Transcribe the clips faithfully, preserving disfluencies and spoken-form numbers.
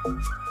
ཨོཾ་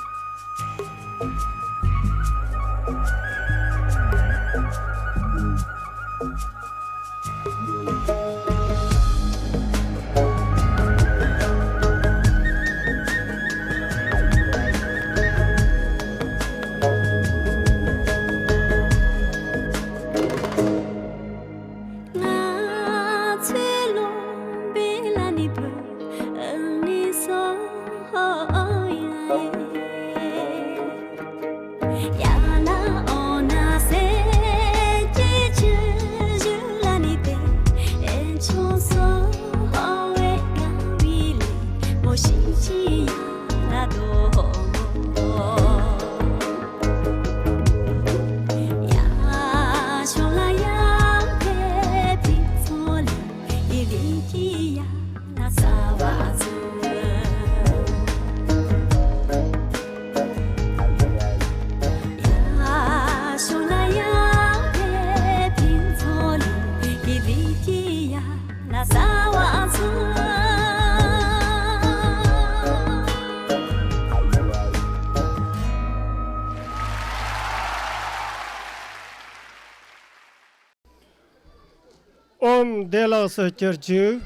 བདེ་ལེགས་སུ་གྱུར་ཅིག།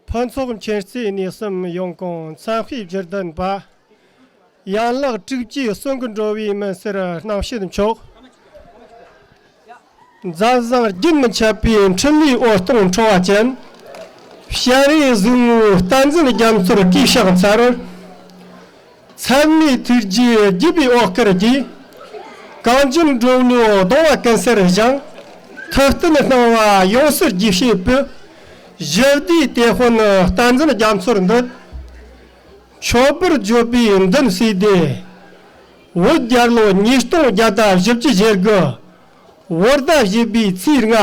ཕུན་ཚོགས་མཁྱེན་བརྩེ་གནས་གསུམ་ཡོངས་གང་མཚན་དཔེའི་བརྗིད་ལྡན་པ། ཡན་ལག་དྲུག་ཅུའི་གསུང་གི་འགྲོ་བའི་མུན་སེལ་རྣམ་བཤད་མཆོག། མཛད་བཟང་རྒྱུན་མི་འཆད་པའི་འཕྲིན་ལས་འོད་སྟོང་འཕྲོ་བ་ཅན། སྤྱན་རས་གཟིགས་དངོས་བསྟན་འཛིན་རྒྱ་མཚོར་གུས་ཕྱག་འཚལ། ཚད་མེད་ཐུགས་རྗེའི་བརྒྱུད་པའི་འོད་དཀར་གྱིས། གངས་ཅན་འགྲོ་བློའི་གདུང་བ་ཀུན་སེལ་ཞིང་། ཐུབ་བསྟན་སྣང་བ་ཡོངས་སུ་རྒྱས་བྱེད་པའི། ཞི་བདེའི་དེད་དཔོན་བསྟན་འཛིན་རྒྱ་མཚོར་འདུད། མཆོད་པར་བརྗོད་པའི་མདུན་བསུས་ཏེ། བོད་རྒྱལ་ལོ་ཉིས་སྟོང་བརྒྱ་དང་བཞི་བཅུ་ཞེ་དགུ། བོད་ཟླ་བཞི་པའི་ཚེས་ལྔ།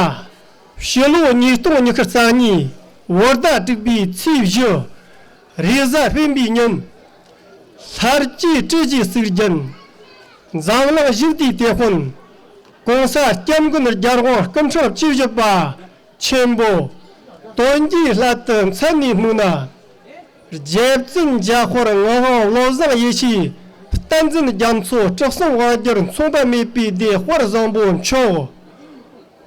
ཕྱི་ལོ་ཉིས་སྟོང་ཉི་ཤུ་རྩ་གཉིས། བོད་ཟླ་དྲུག་པའི་ཚེས་བཞི། རེས་གཟའ་སྤེན་པའི་ཉིན། ལྷར་བཅས་སྲིད་ཞིའི་གཙུག་རྒྱན། འཛམ་གླིང་ཞི་བདེའི་དེད་དཔོན།༸གོང་ས་སྐྱབས་མགོན་རྒྱལ་དབང་སྐུ་ཕྲེང་བཅུ་བཞི་པ་ཆེན་པོ། དོན་གྱི་སླད་དུ་མཚན་ནས་སྨོས་ན། རྗེ་བཙུན་འཇམ་དཔལ་ངག་དབང་བློ་བཟང་ཡེ་ཤེས་བསྟན་འཛིན་རྒྱ་མཚོ་སྲིད་གསུམ་དབང་སྒྱུར་མཚུངས་པ་མེད་པའི་སྡེ་དཔལ་བཟང་པོ་མཆོག།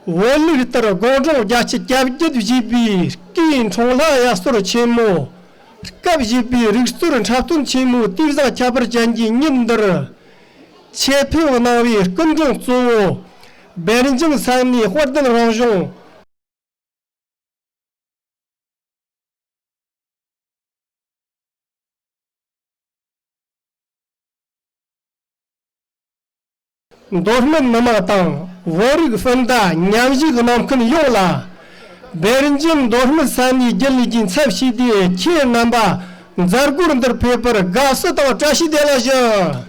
བོད་ལུགས་ལྟར་དགུང་གྲངས་བརྒྱད་ཅུ་གྱ་བརྒྱད་བཞེས་པའི་སྐུའི་འཁྲུངས་ལྷ་དབྱར་གསོལ་ཆེན་མོ། སྐབས་བཞི་པའི་རིག་རྩལ་འཁྲབ་སྟོན་ཆེན་མོའི་དུས་བཟང་ཁྱད་པར་ཅན་གྱི་ཉིན་འདིར། ཆེད་ཕེབས་གནང་བའི་སྐུ་མགྲོན་གཙོ་བོ། སྦེལ་ཇམ་ས་གནས་དཔལ་ལྡན་རང་གཞུང་། མདོ་སྨད་མི་མང་དང་བོད་རིགས་སྤུན་ཟླ་མཉམ་ཞུགས་གནང་མཁན་ཡོངས་ལ། སྦེལ་ཇམ་མདོ་སྨད་ས་གནས་རྒྱུན་ལས་ཀྱི་ཚབ་བྱས་ཏེ། ཁྱེད་རྣམ་པ་མཛད་སྒོར་འདིར་ཕེབས་པར་དགའ་བསུ་དང་བཀྲ་ཤིས་བདེ་ལེགས་ཞུ།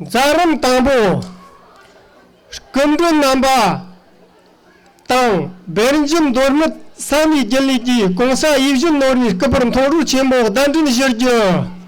མཛད་རིམ་དང་པོ། སྐུ་མགྲོན་རྣམ་པ་དང་སྦེལ་ཇམ་མདོ་སྨད་ས་གནས་རྒྱུན་ལས་ཀྱིས་གོང་ས་ཡིད་བཞིན་ནོར་བུའི་སྐུ་པར་མཐོང་གྲོལ་ཆེན་མོ་གདན་འདྲེན་ཞུ་རྒྱུ།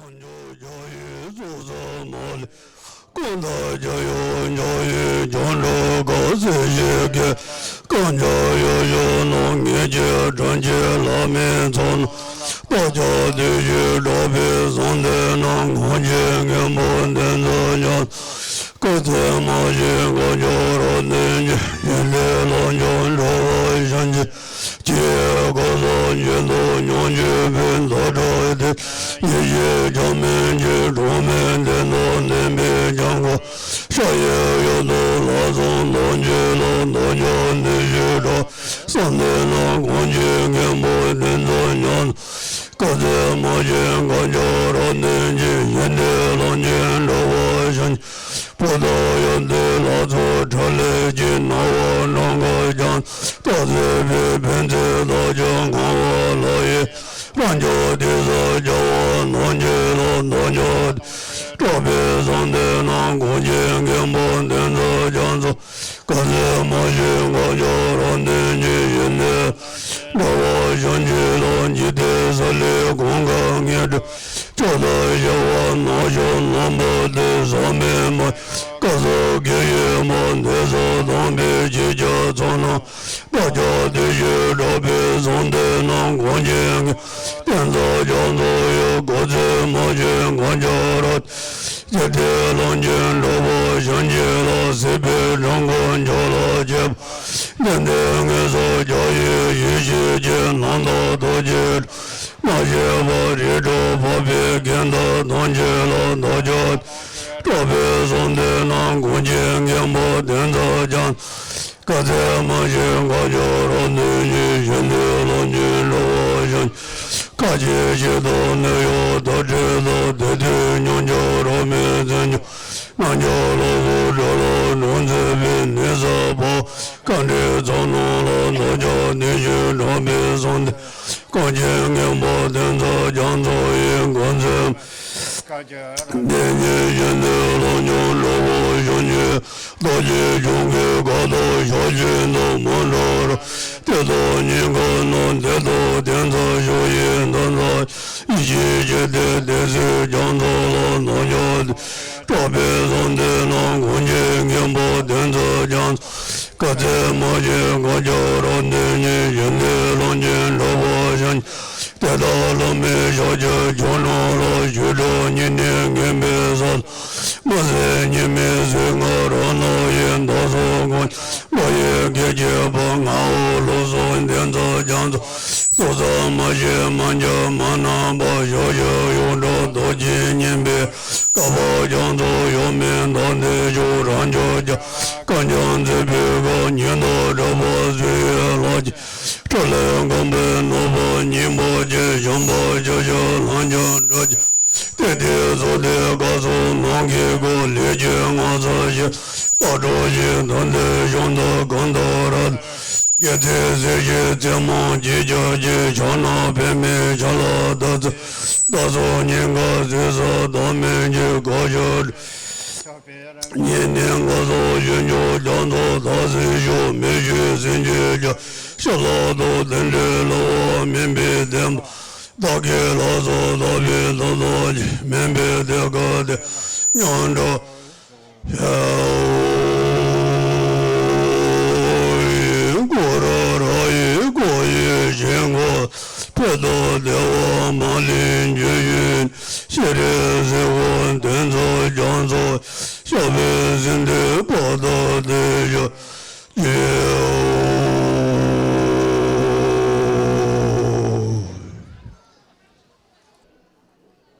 ཡི་ཚོགས་བསགས་མ་ལུས། ཀུན་ཏུ་རྒྱལ་བའི་ཕྱག་གཡས་བྱོན་འགྲོ་གོ། སྲིད་ཞིའི་སྐད་གང་ཇག་ཡོ་ཡོ་ནོ། ངེད་ཀྱི་དྲིན་ཅན་ལྷ་མིའི་ཚོགས་རྣམས། བདག་ཅག་བདུད་བཞིའི་དྲེགས་པའི་གཟུགས་འདི་ནི། ངང་རྒྱུད་མགོན་པོ་བདུད་འཛིན་རྒྱ་མཚོ། སྐུ་ཚེ་མ་བྱོན་གང་མཆོག་རབ་བརྟན་ཅིང་། ཡོན་ཏན་ལོངས་སྤྱོད་འགྲོ་བ་གཞན་གྱི། ཆོས་སྐུ་གསུམ་རྒྱུན་དུ་མྱོང་གྱུར་པའི། མདོ་དྲུག་ཏུ་ཡེ་ཤེས་ཆགས་མེད་ཀྱི། གྲངས་མེད་བདུད་དང་ལྡན་པའི་འཇམ་མགོན། ཕྱག་གཡས་གཡོན་དུ་ལྷ་ཚངས་དང་བཅས་ལ། བདག་ཅག་བདུད་བཞིའི་དྲེགས་པའི་གཟུགས་འདི་ནི། ངང་རྒྱུད་མགོན་པོ་བདུད་འཛིན་རྒྱ་མཚོ། སྐུ་ཚེ་མ་བྱོན་གང་མཆོག་རབ་བརྟན་ཅིང་། ཡོན་ཏན་ལོངས་སྤྱོད་འགྲོ་བ་གཞན། བུ་དང་ཡང་སྟེ་ལྷ་ཚོགས་ཕྲིན་ལས་ཀྱིས། སྣང་བ་སྣང་གི་རྒྱ་མཚོ་ལྟར་གཟིགས་པའི། ཕན་ཚུན་བདག་ཅག་ངང་པ་ལྷ་ཡི། རང་ཕྱོགས་དེ་ཟག་བྱ་བ་རྣམས་ཀྱིས་ལ། བདག་ཅག་དྲེགས་པའི་གཟུགས་འདི་ནི། ངང་རྒྱུད་མགོན་པོ་བདུད་འཛིན་རྒྱ་མཚོ། སྐུ་ཚེ་མ་བྱོན་གང་མཆོག་རབ་བརྟན་ཅིང་། ཡོན་ཏན་འགྲོ་བ་གཞན་གྱི་ལ། འཇིག་རྟེན་ས་ལེར་གང་གཱ་ལྔའི་སྒྲ། ཕྱོགས་དང་ཞི་བ་ནགས་ཤོད་རྣམ་པ་དུ། ཟག་མེད་མ་སྐུ་གསུང་ཐུགས་ཡོད་མ། འདོད་སོགས་དམ་པའི་ཆོས་ཀྱི་ཚོགས་རྣམས། བདག་ཅག་བདུད་བཞིའི་དྲེགས་པའི་གཟུགས་འདི་ནི། ངང་རྒྱུད་མགོན་པོ་བདུད་འཛིན་རྒྱ་མཚོ་ཡི། སྐུ་ཚེ་མ་བྱོན་གང་མཆོག་རབ། འཇིག་རྟེན་ལོངས་སྤྱོད་འགྲོ་བ་གཞན་གྱི་ལ། སྲིད་པའི་འགྲོ་ཀུན་ཆོས་ལ་སྤྱད་པ། བདེན་བདེན་ངན་སོང་རྒྱ་ཡི་ཡེ་ཤེས་ཀྱི། རྣམ་དག་རྡོ་རྗེ་མ་བྱས་པ། རིགས་དྲུག་འཕགས་པའི་དགེ་འདུན་ཐམས་ཅད་ལ། བདག་ཅག་དྲེགས་པའི་གཟུགས་འདི་ནི། ངང་རྒྱུད་མགོན་པོ་བདུད་འཛིན་རྒྱ། སྐུ་ཚེ་མ་བྱོན་གང་མཆོག་རབ་བརྟན་ཅིང་། ཡོན་ཏན་ལོངས་སྤྱོད་འགྲོ་བ་གཞན། མཁའ་སྤྱོད་ཞིང་དུ་གནས་ཡུལ་དུ། འབྲས་བུ་དེ་དུས་མྱོང་གྱུར་རབ་མེད་མཚན་མཆོག་རྣམས་ཀྱང་ལོག་པར་གྲོལ་ལོ། འབྲོམ་སྲེག་པའི་ནད་སོགས་ཕོག་པའི་མཁའ་འགྲོའི་ཚོགས་རྣམས་ལ། བདག་ཅག་བདུད་བཞིའི་དྲེགས་པའི་གཟུགས་འདི། ངང་རྒྱུད་མགོན་པོ་བདུད་འཛིན་རྒྱ་མཚོ་ཡི། སྐུ་ཚེ་དེ་ཉིད་ཡོན་ཏན་ལོངས་སྤྱོད་འགྲོ་བ་གཞན་གྱི། རྡོ་རྗེ་འཆང་གི་གར་དང་ཕྱག་རྒྱུད་དུ། མ་འདྲ་བར་དེ་དག་ཉིད་ཀུན་ནོ། དེ་དག་དེ་ཚོ་ཕྱོགས་ཡི་དོན་དག་ཡེ་ཤེས་ཀྱི་དེ། དེ་ཚེ་རྒྱ་མཚོ་ལ་ནོར་འགྱུར་ཏེ། དྲེགས་པའི་གཟུགས་འདི་ནི། ངང་རྒྱུད་མགོན་པོ་བདུད་འཛིན་རྒྱ་མཚོ། སྐུ་ཚེ་མ་བྱོན་གང་མཆོག་རབ་བརྟན་ཅིང་། ཡོན་ཏན་ལོངས་སྤྱོད་འགྲོ་བ་གཞན། དེ་དག་ལུ་མི་ཕྱག་རྒྱུ་ཆོས་རྣམས་ལ། ཞུ་དག་ཉིད་ནས་ངན་པའི་ས། མི་བཟད་ཉི་མའི་ཟེར་ང་རོ་ནོ་ཡི། མདོ་སོགས་ཀུན་ལོ་ཡི་གེ་བྱེད་པ། ངའོ་ལོ་སོགས་འདི་ཚོ་རྒྱ་མཚོ། སོ་སོ་མ་བྱེད་མ་འཇོག་མ་རྣམ་པ། ཞོ་ཞོ་ཡོངས་གྲོགས་རྡོ་རྗེ་སྙིམ་པའི། བསྐལ་པ་རྒྱ་མཚོ་ཡོད་མེད་མདོ་འདི་ཞུ། རང་ཕྱོགས་རྒྱ་གང་ཀྱང་མཛད་པའི་སྐབས། ཉིད་དུ་གྲགས་པ་བཟོ་ཡི་ལྷག་ཅིང་། ཕྲིན་ལས་མགོན་པོའི་ནོར་བུ་སྙིང་པོ་ཆེ། བྱམས་པ་ཆོས་སྐྱོང་ལྷ་ཆོས་སྒྲུབ་ཀྱི། དེ་དེའི་ཚོགས་དེ་སྐབས་སུ་ནམ་མཁའི་སྐུ། ལས་ཀྱི་མངའ་ཐང་ཞེས་བཏགས་གྲོགས་ཀྱི། དོན་དེ་བྱུང་དུ་གང་དུ་རབ། དགེ་ཚེ་གཟི་བརྗིད་རྩེ་མོ་སྐྱེས་ཀྱང་སྐྱེས། ཕྱག་ན་པདྨའི་ཆ་ལུགས་བདག་ཚེ། བདག་སོགས་སྙིང་ག་གཟི་བསིལ་བདག་མེད་ཀྱི། གོ་ཆོད་ཉེ་གནས་མགོན་སོགས་ཡོད་མཆོག་རྒྱ་མཚོ་དག་སྲིད་ཤོག་མི་བསྐྱོད་སེམས་ཅན་རྒྱ། ཞབས་ལ་ཐོགས་དེ་འདྲའི་ལོ་བ་མིན་པའི་བདེན་པ། བདག་གི་ལྷ་ཚོགས་དག་པའི་ཐོབ་ཐང་ཅན། མིན་པའི་དེ་སྐབས་དེ་མཉམ་འགྲོ། སྐོར་ར་ར་ཡི་སྐོར་ཡི་ཞིང་ཁམས། འཕེལ་དང་བདེ་བ་མ་ལུས་འབྱུང་བའི། ཤེས་རིག་གཟིགས་པ་དེ་ཚོ་རྒྱ་མཚོ། ཞབས་པད་སྲིད་མཐའི་བར་དུ་བདེ་བཞག་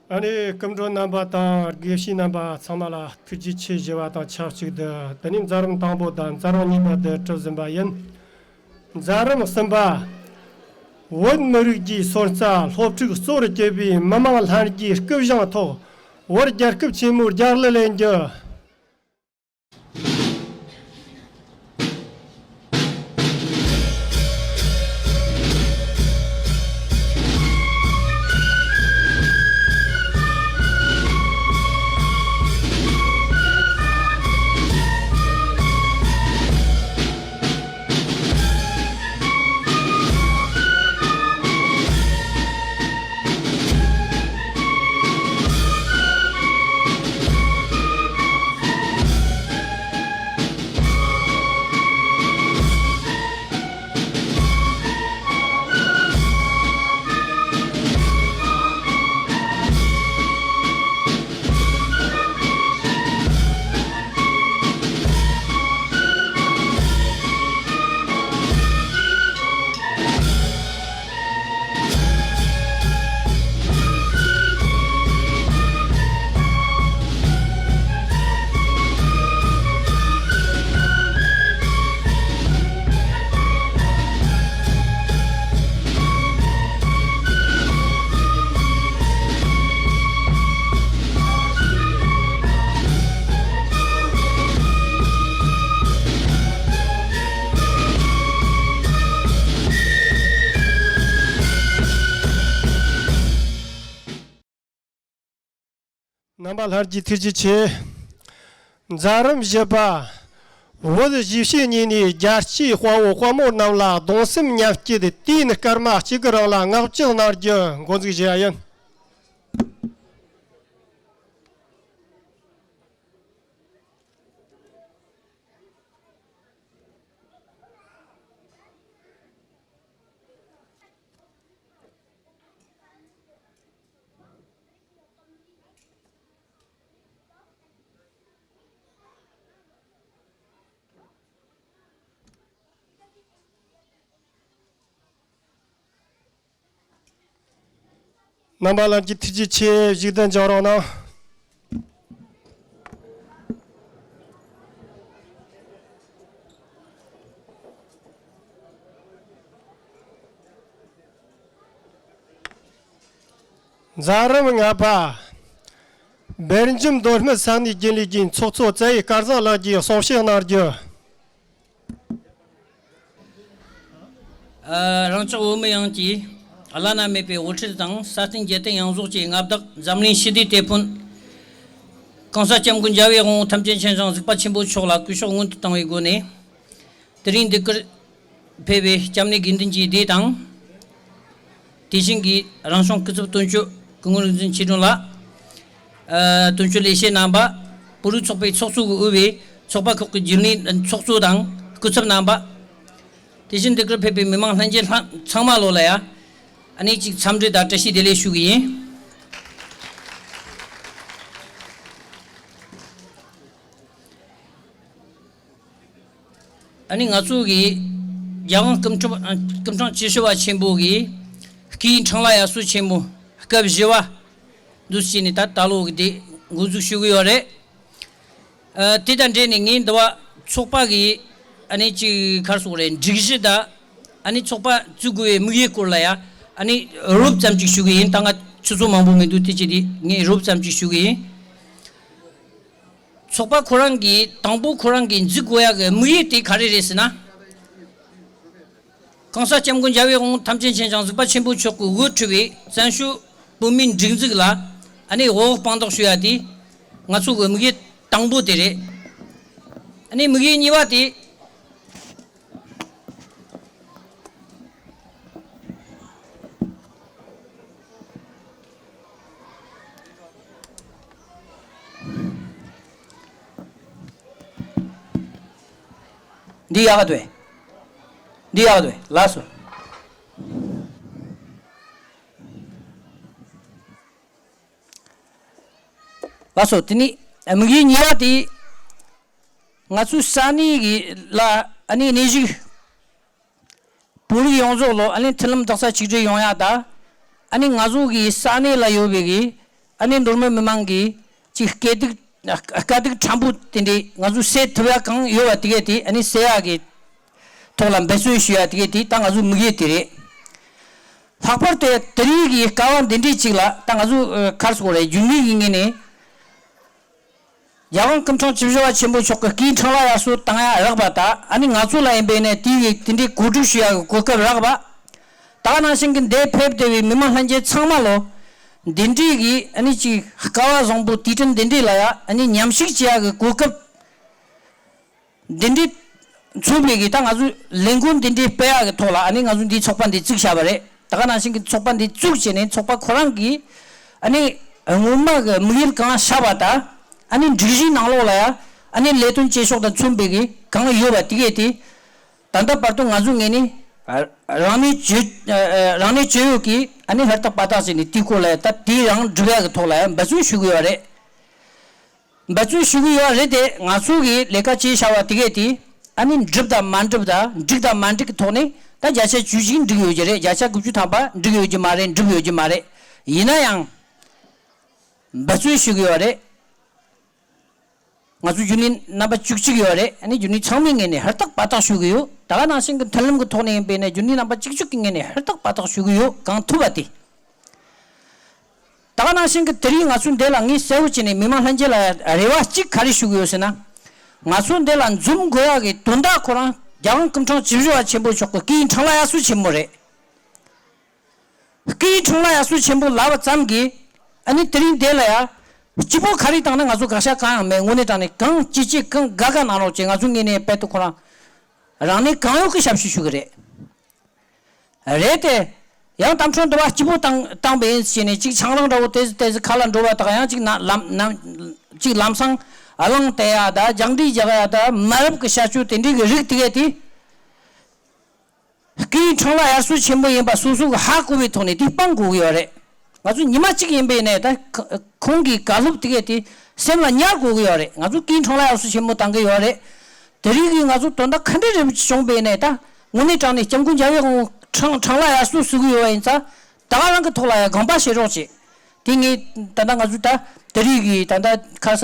ཨ་ནི་སྐུ་མགྲོན་རྣམ་པ་དང་དགེ་བཤེས་རྣམ་པ་ཚང་མ་ལ་ཐུགས་རྗེ་ཆེ་ཞུ་བ་དང་ཆབས་ཅིག་ཏུ། འདི་ནི་མཛད་རིམ་དང་པོ་དང་མཛད་རིམ་གཉིས་པ་དེ་གྲུབ་ཟིན་པ་ཡིན། མཛད་རིམ་གསུམ་པ། བོད་མི་རིགས་ཀྱི་སོན་རྩ་སློབ་ཕྲུག་གཙོ་བོར་གྱུར་པའི་མི་དམངས་ལྷན་རྒྱས་སྐུ་བཞེངས་ཐོག་བོད་རྒྱལ་ཁབ་ཆེན་མོའི་རྒྱལ་གླུ་ལེན་རྒྱུ། རྣམ་པ་ལྷན་རྒྱས་ཐུགས་རྗེ་ཆེ། མཛད་རིམ་བཞི་པ། བོད་གཞིས་བྱེས་གཉིས་ནས་རྒྱལ་གཅེས་དཔའ་བོ་དཔའ་མོ་རྣམས་ལ་གདུང་སེམས་མཉམ་སྐྱེད་དུས་ཡུན་སྐར་མ་གཅིག་གི་རིང་ལ་བསྔགས་བརྗོད་གནང་རྒྱུ་འགོ་འཛུགས་བྱེད་ཡ་ཡིན། རྣམ་པ་ལྷན་རྒྱས་ཐུགས་རྗེ་ཆེ། བཞུགས་གདན་འཇགས་རོགས་གནང་། མཛད་རིམ་ལྔ་པ། སྦེལ་ཇམ་མདོ་སྨད་ས་གནས་རྒྱུན་ལས་ཀྱི་ཚོགས་གཙོ་རྩ་བའི་སྐལ་བཟང་ལགས་ཀྱིས་གསུང་བཤད་གནང་རྒྱུ། ཨ། རང་ཅག་བོད་མི་ཡོངས་ཀྱི་བླ་ན་མེད་པའི་དབུ་ཁྲིད་དང་ས་སྟེང་རྒྱལ་བསྟན་ཡོངས་རྫོགས་ཀྱི་མངའ་བདག་འཛམ་གླིང་ཞི་བདེའི་དེད་དཔོན་གོང་ས་སྐྱབས་མགོན་རྒྱལ་བའི་དབང་པོ་ཐམས་ཅད་མཁྱེན་ཅིང་གཟིགས་པ་ཆེན་པོ་མཆོག་ལ་གུས་ཕྱག་སྔོན་དུ་བཏང་བའི་སྒོ་ནས། དེ་རིང་འདི་གར་ཕེབས་པའི་སྐྱབས་གནས་དགེ་འདུན་གྱི་སྡེ་དང་། དེ་བཞིན་གྱི་རང་གཞུང་སྐུ་ཚབ་དོན་གཅོད་སྐུ་ངོ་རིག་འཛིན་ཆོས་སྒྲོན་ལགས། ཨ། དོན་གཅོད་ལས་བྱེད་རྣམ་པ། བོད་རིགས་ཚོགས་པའི་ཚོགས་གཙོ་གིས་དབུས་པའི་ཚོགས་པ་ཁག་གི་རྒྱུན་ལས་ཚོགས་གཙོ་དང་སྐུ་ཚབ་རྣམ་པ། དེ་བཞིན་འདི་གར་ཕེབས་པའི་མི་མང་ལྷན་རྒྱས་ལྷ་ཚང་མ་ལོ་ལ་ཡ། ཨ་ནི་གཅིག་འཚམས་འདྲི་དང་བཀྲ་ཤིས་བདེ་ལེགས་ཞུ་གི་ཡིན། ཨ་ནི་ང་ཚོ་གི་རྒྱལ་དབང་སྐུ་ཕྲེང་སྐུ་ཕྲེང་བཅུ་བཞི་པ་ཆེན་པོ་གི་སྐུའི་འཁྲུངས་ལྷ་དབྱར་གསོལ་ཆེན་མོ་སྐབས་བཞི་པ་འདུ་བྱས་ནས་ད་ད་ལོ་གི་དེ་འགོ་འཛུགས་ཞུ་གི་ཡོད་རེད། ཨ། དེ་དང་འབྲེལ་ནས་ངས་འདི་བ་ཚོགས་པ་གི་ཨ་ནི་ཅིག་ག་རེ་ཟེར་དགོས་རེད། སྒྲིག་གཞི་དང་ཨ་ནི་ཚོགས་པ་བཙུགས་དགོས་པའི་དམིགས་ཡུལ་སྐོར་ལ་ཡ་ཨ་ནི་རོབ་ཙམ་ཅིག་ཞུ་གི་ཡིན། ད་ང་ཆུ་ཚོད་མང་པོ་མི་འདུག་དེ་བྱས་ཏེ་ངས་རོབ་ཙམ་ཅིག་ཞུ་གི་ཡིན། ཚོགས་པ་ཁོ་རང་གིས་དང་པོ་ཁོ་རང་གིས་འཛུགས་དགོས་ཡག་གི་དམིགས་ཡུལ་དེ་ག་རེ་རེད་ཟེར་ན། གོང་ས་སྐྱབས་མགོན་རྒྱལ་བའི་དབང་པོ་ཐམས་ཅད་མཁྱེན་ཅིང་གཟིགས་པ་ཆེན་པོ་མཆོག་གི་དབུ་ཁྲིད་པའི་བཙན་བྱོལ་བོད་མིའི་སྒྲིག་འཛུགས་ལ་ཨ་ནི་འོག་དཔང་རྟགས་ཞུ་ཡ་དེ་ང་ཚོ་གི་དམིགས་ཡུལ་དང་པོ་དེ་རེད། ཨ་ནི་དམིགས་ཡུལ་གཉིས་པ་དེ། འདི་ཡག་ག་འདུག་འདི་ཡག་ག་འདུག་ལགས་སོ། ལགས་སོ། དེ་ནི་དམིགས་ཡུལ་གཉིས་པ་དེ། ང་ཚོའི་ས་གནས་ཀྱི་ལ་ཨ་ནི་གནས་བཞུགས་བོད་རིགས་ཡོངས་རྫོགས་ལོ་ཨ་ནི་མཐུན་ལམ་རྡོག་རྩ་ཆིག་སྒྲིལ་ཡོང་ཡ་དང་། ཨ་ནི་ང་ཚོ་གི་ས་གནས་ལ་ཡོད་པའི་གི་ཨ་ནི་མདོ་སྨད་མི་མང་གི་ཅིག་སྐྱིད་སྡུག་དཀའ་སྡུག་ཕྲན་བུ་དེ་འདྲའི་ང་ཚོ་སེལ་ཐུབ་ཡ་གང་ཡོད་པ་དེ་གས་དེ་ཨ་ནི་སེལ་ཡ་གི་ཐོག་ལ་འབད་བརྩོན་ཞུ་ཡ་དེ་གས་དེ་ད་ང་ཚོ་དམིགས་ཡུལ་དེ་རེད། ལྷག་པར་དུ་དེ་རིང་གི་སྐལ་བ་འདི་འདྲའི་ཅིག་ལ་ད་ང་ཚོ་ཨ་ག་རེ་ཟེར་དགོས་རེད། རྒྱུན་ལས་ཀྱི་ངོས་ནས། རྒྱལ་དབང་སྐུ་ཕྲེང་བཅུ་བཞི་པ་ཆེན་པོ་མཆོག་གི་སྐུའི་འཁྲུངས་ལྷ་དབྱར་གསོལ་བཏང་ཡ་རག་པ་དང་། ཨ་ནི་ང་ཚོ་ལ་ཡིན་པས་ན་དེའི་དེ་འདྲའི་གོ་སྒྲིག་ཞུ་ཡ་གི་གོ་སྐབས་རག་པ། ད་ག་ནང་བཞིན་གྱི་འདིར་ཕེབས་བསྡད་པའི་མི་མང་ལྷན་རྒྱས་ཚང་མ་ལོ། འདི་འདྲའི་གི་ཨ་ནི་ཅིག་སྐལ་བ་བཟང་པོ་དུས་དྲན་འདི་འདྲའི་ལ་ཡ་ཨ་ནི་མཉམ་ཞུགས་བྱེད་ཡ་གི་གོ་སྐབས་འདི་འདྲའི་མཚོན་པའི་གི་ད་ང་ཚོ་ལས་འགུལ་འདི་འདྲའི་སྤེལ་ཡ་གི་ཐོག་ལ་ཨ་ནི་ང་ཚོ་འདིའི་ཚོགས་པ་འདི་བཙུགས་བཞག་པ་རེད། ད་ག་ནང་བཞིན་གྱི་ཚོགས་པ་འདི་བཙུགས་བྱས་ནས་ཚོགས་པ་ཁོ་རང་གིས་ཨ་ནི་སྔོན་མ་གི་དམིགས་ཡུལ་གང་བཞག་པ་དང་། ཨ་ནི་སྒྲིག་གཞིའི་ནང་ལོགས་ལ་ཡ་ཨ་ནི་ལས་དོན་བྱེད་ཕྱོགས་དང་མཚོན་པའི་གི་གང་ཡོད་པ་དེ་གས་དེ། ད་ལྟ་བར་དུ་ང་ཚོ་ངོས་ནས་རང་ནུས་ཇི་རང་ནུས་ཇི་ཡོད་ཀྱིས་ཨ་ནི་ཧུར་ཐག་འབད་ཐག་བྱས་ནས་དེའི་སྐོར་ལ་ཡ་ད་དེ་རང་སྒྲུབ་ཡ་གི་ཐོག་ལ་ཡ་འབད་བརྩོན་ཞུ་གི་ཡོད་རེད། འབད་བརྩོན་ཞུ་གི་ཡོད་རེད་དེ། ང་ཚོ་གི་ལས་ཀ་བྱས་བཞག་པ་དེ་གས་དེ་ཨ་ནི་འགྲུབ་དང་མ་འགྲུབ་དང་འགྲིག་དང་མ་འགྲིག་གི་ཐོག་ནས་ད་བརྒྱ་ཆ་བཅུ་གཅིག་འགྲིག་ཡོད་ཀྱི་རེད། བརྒྱ་ཆ་དགུ་བཅུ་ཐམ་པ་འགྲིག་ཡོད་ཀྱི་མ་རེད། འགྲུབ་ཡོད་ཀྱི་མ་རེད། ཡིན་ན་ཡང་འབད་བརྩོན་ཞུ་གི་ཡོད་རེད། ང་ཚོ་རྒྱུན་ལས་རྣམ་པ་བཅུ་གཅིག་ཡོད་རེད། ཨ་ནི་རྒྱུན་ལས་ཚང་མའི་ངོས་ནས་ཧུར་ཐག་འབད་ཐག་ཞུ་གི་ཡོད། ད་ག་ནང་བཞིན་གྱི་མཐུན་ལམ་གྱི་ཐོག་ནས་ཡིན་པས་ན་རྒྱུན་ལས་རྣམ་པ་བཅུ་གཅིག་གི་ངོས་ནས་ཧུར་ཐག་འབད་ཐག་ཞུ་གི་ཡོད། གང་ཐུབ་པ་དེ། ད་ག་ནང་བཞིན་གྱི་དེ་རིང་ང་ཚོ་འདི་ལ་ངས་གསལ་བོ་བྱས་ནས་མི་མང་ལྷན་རྒྱས་ལ་རེ་བ་གཅིག་ག་རེ་ཞུ་གི་ཡོད་ཟེར་ན། ང་ཚོ་འདི་ལ་འཛོམས་དགོས་ཡག་གི་དོན་དག་ཁོ་རང་རྒྱལ་དབང་སྐུ་ཕྲེང་བཅུ་བཞི་པ་ཆེན་པོ་མཆོག་གི་སྐུའི་འཁྲུངས་ལྷ་དབྱར་གསོལ་ཆེན་མོ་རེད། སྐུའི་འཁྲུངས་ལྷ་དབྱར་གསོལ་ཆེན་པོ་ལབ་པ་ཙམ་གྱིས་ཨ་ནི་དེ་རིང་འདི་ལ་ཡ་ སྐྱིད་པོ་ག་རེ་བཏང་ན་ང་ཚོ་དགག་བྱ་གང་ཡང་མེད། དངོས་གནས་དྲང་གནས་གང་སྐྱིད་སྐྱིད་གང་དགའ་དགའ་གནང་རོགས་བྱེད། ང་ཚོ་ངོས་ནས་དཔལ་དུ་ཁོ་རང་རང་ནས་གང་ཡོད་ཀྱི་ཞབས་ཞུ་ཞུ་གི་རེད། རེད་དེ། ཡང་གཏམ་འཕྲོ་འདི་བ་སྐྱིད་པོ་བཏང་བཏང་པ་ཡིན་ཟེར་ནས་གཅིག་ཆང་རག་འདྲ་བོ་དེ་དེ་ཁ་ལ་འགྲོ་བ་དག་ཡང་གཅིག་ན་ལམ་ནམ་གཅིག་ལམ་སང་ཨ་ལང་དེ་ཡ་ད་རྒྱང་འདྲིས་རྒྱག་ཡ་ད་མ་རབས་ཀྱི་བྱ་སྤྱོད་དེ་འདྲའི་གི་རིགས་དེ་གས་དེ། སྐུའི་འཁྲུངས་ལྷ་དབྱར་གསོལ་ཆེན་མོ་ཡིན་པ་སོ་སོ་གི་ཧ་གོ་བའི་ཐོག་ནས་དེ་སྤང་དགོས་ཀྱི་ཡོད་རེད། ང་ཚོ་ཉི་མ་གཅིག་ཡིན་པའི་ནས་ད་ཁ་ཁོང་གི་བཀའ་སློབ་དེ་གས་དེ་སེམས་ལ་ཉར་དགོས་ཀྱི་ཡོད་རེད། ང་ཚོ་སྐུའི་འཁྲུངས་ལྷ་དབྱར་གསོལ་ཆེན་མོ་བཏང་གི་ཡོད་རེད། དེ་རིང་གི་ང་ཚོ་དོན་དག་ག་འདྲ་རེ་བྱུང་བའི་ནས་ད་དངོས་གནས་དྲང་གནས་སྐྱབས་མགོན་རྒྱལ་བའི་དབང་འཁྲུངས་འཁྲུངས་ལྷ་དབྱར་གསོལ་ཟེར་གི་ཡོད་པ་ཡིན་ཙང་ད་ག་རང་གི་ཐོག་ལ་ཡང་དགོངས་པ་བཞེས་རོགས་བྱེད། དེ་ངས་ད་ལྟ་ང་ཚོ་ད་དེ་རིང་གི་ད་ལྟ་ཁ་ས་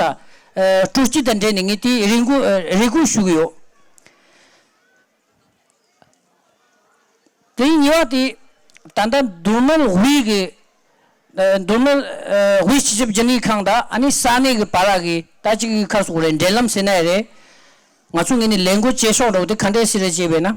སྤྲོ་སྐྱིད་དང་འབྲེལ་ནས་ངས་དེ་རེ་སྐུལ་རེ་སྐུལ་ཞུ་གི་ཡོད། དེ་གཉིས་པ་དེ་ད་ལྟ་མདོ་སྨད་དབུས་ཀྱི་མདོ་སྨད་དབུས་སྤྱི་ཁྱབ་རྒྱུན་ལས་ཁང་དང་ཨ་ནི་ས་གནས་ཀྱི་བར་གྱི་ད་ཅིག་གི་ཁ་སོགས་རེད། འབྲེལ་ལམ་ཟེར་ན་རེད། ང་ཚོ་ངོས་ནས་ལས་འགུལ་བྱེད་ཕྱོགས་འདྲ་བོ་དེ་ག་འདྲས་ཟེར་རེད་ཅེས་པས་ན།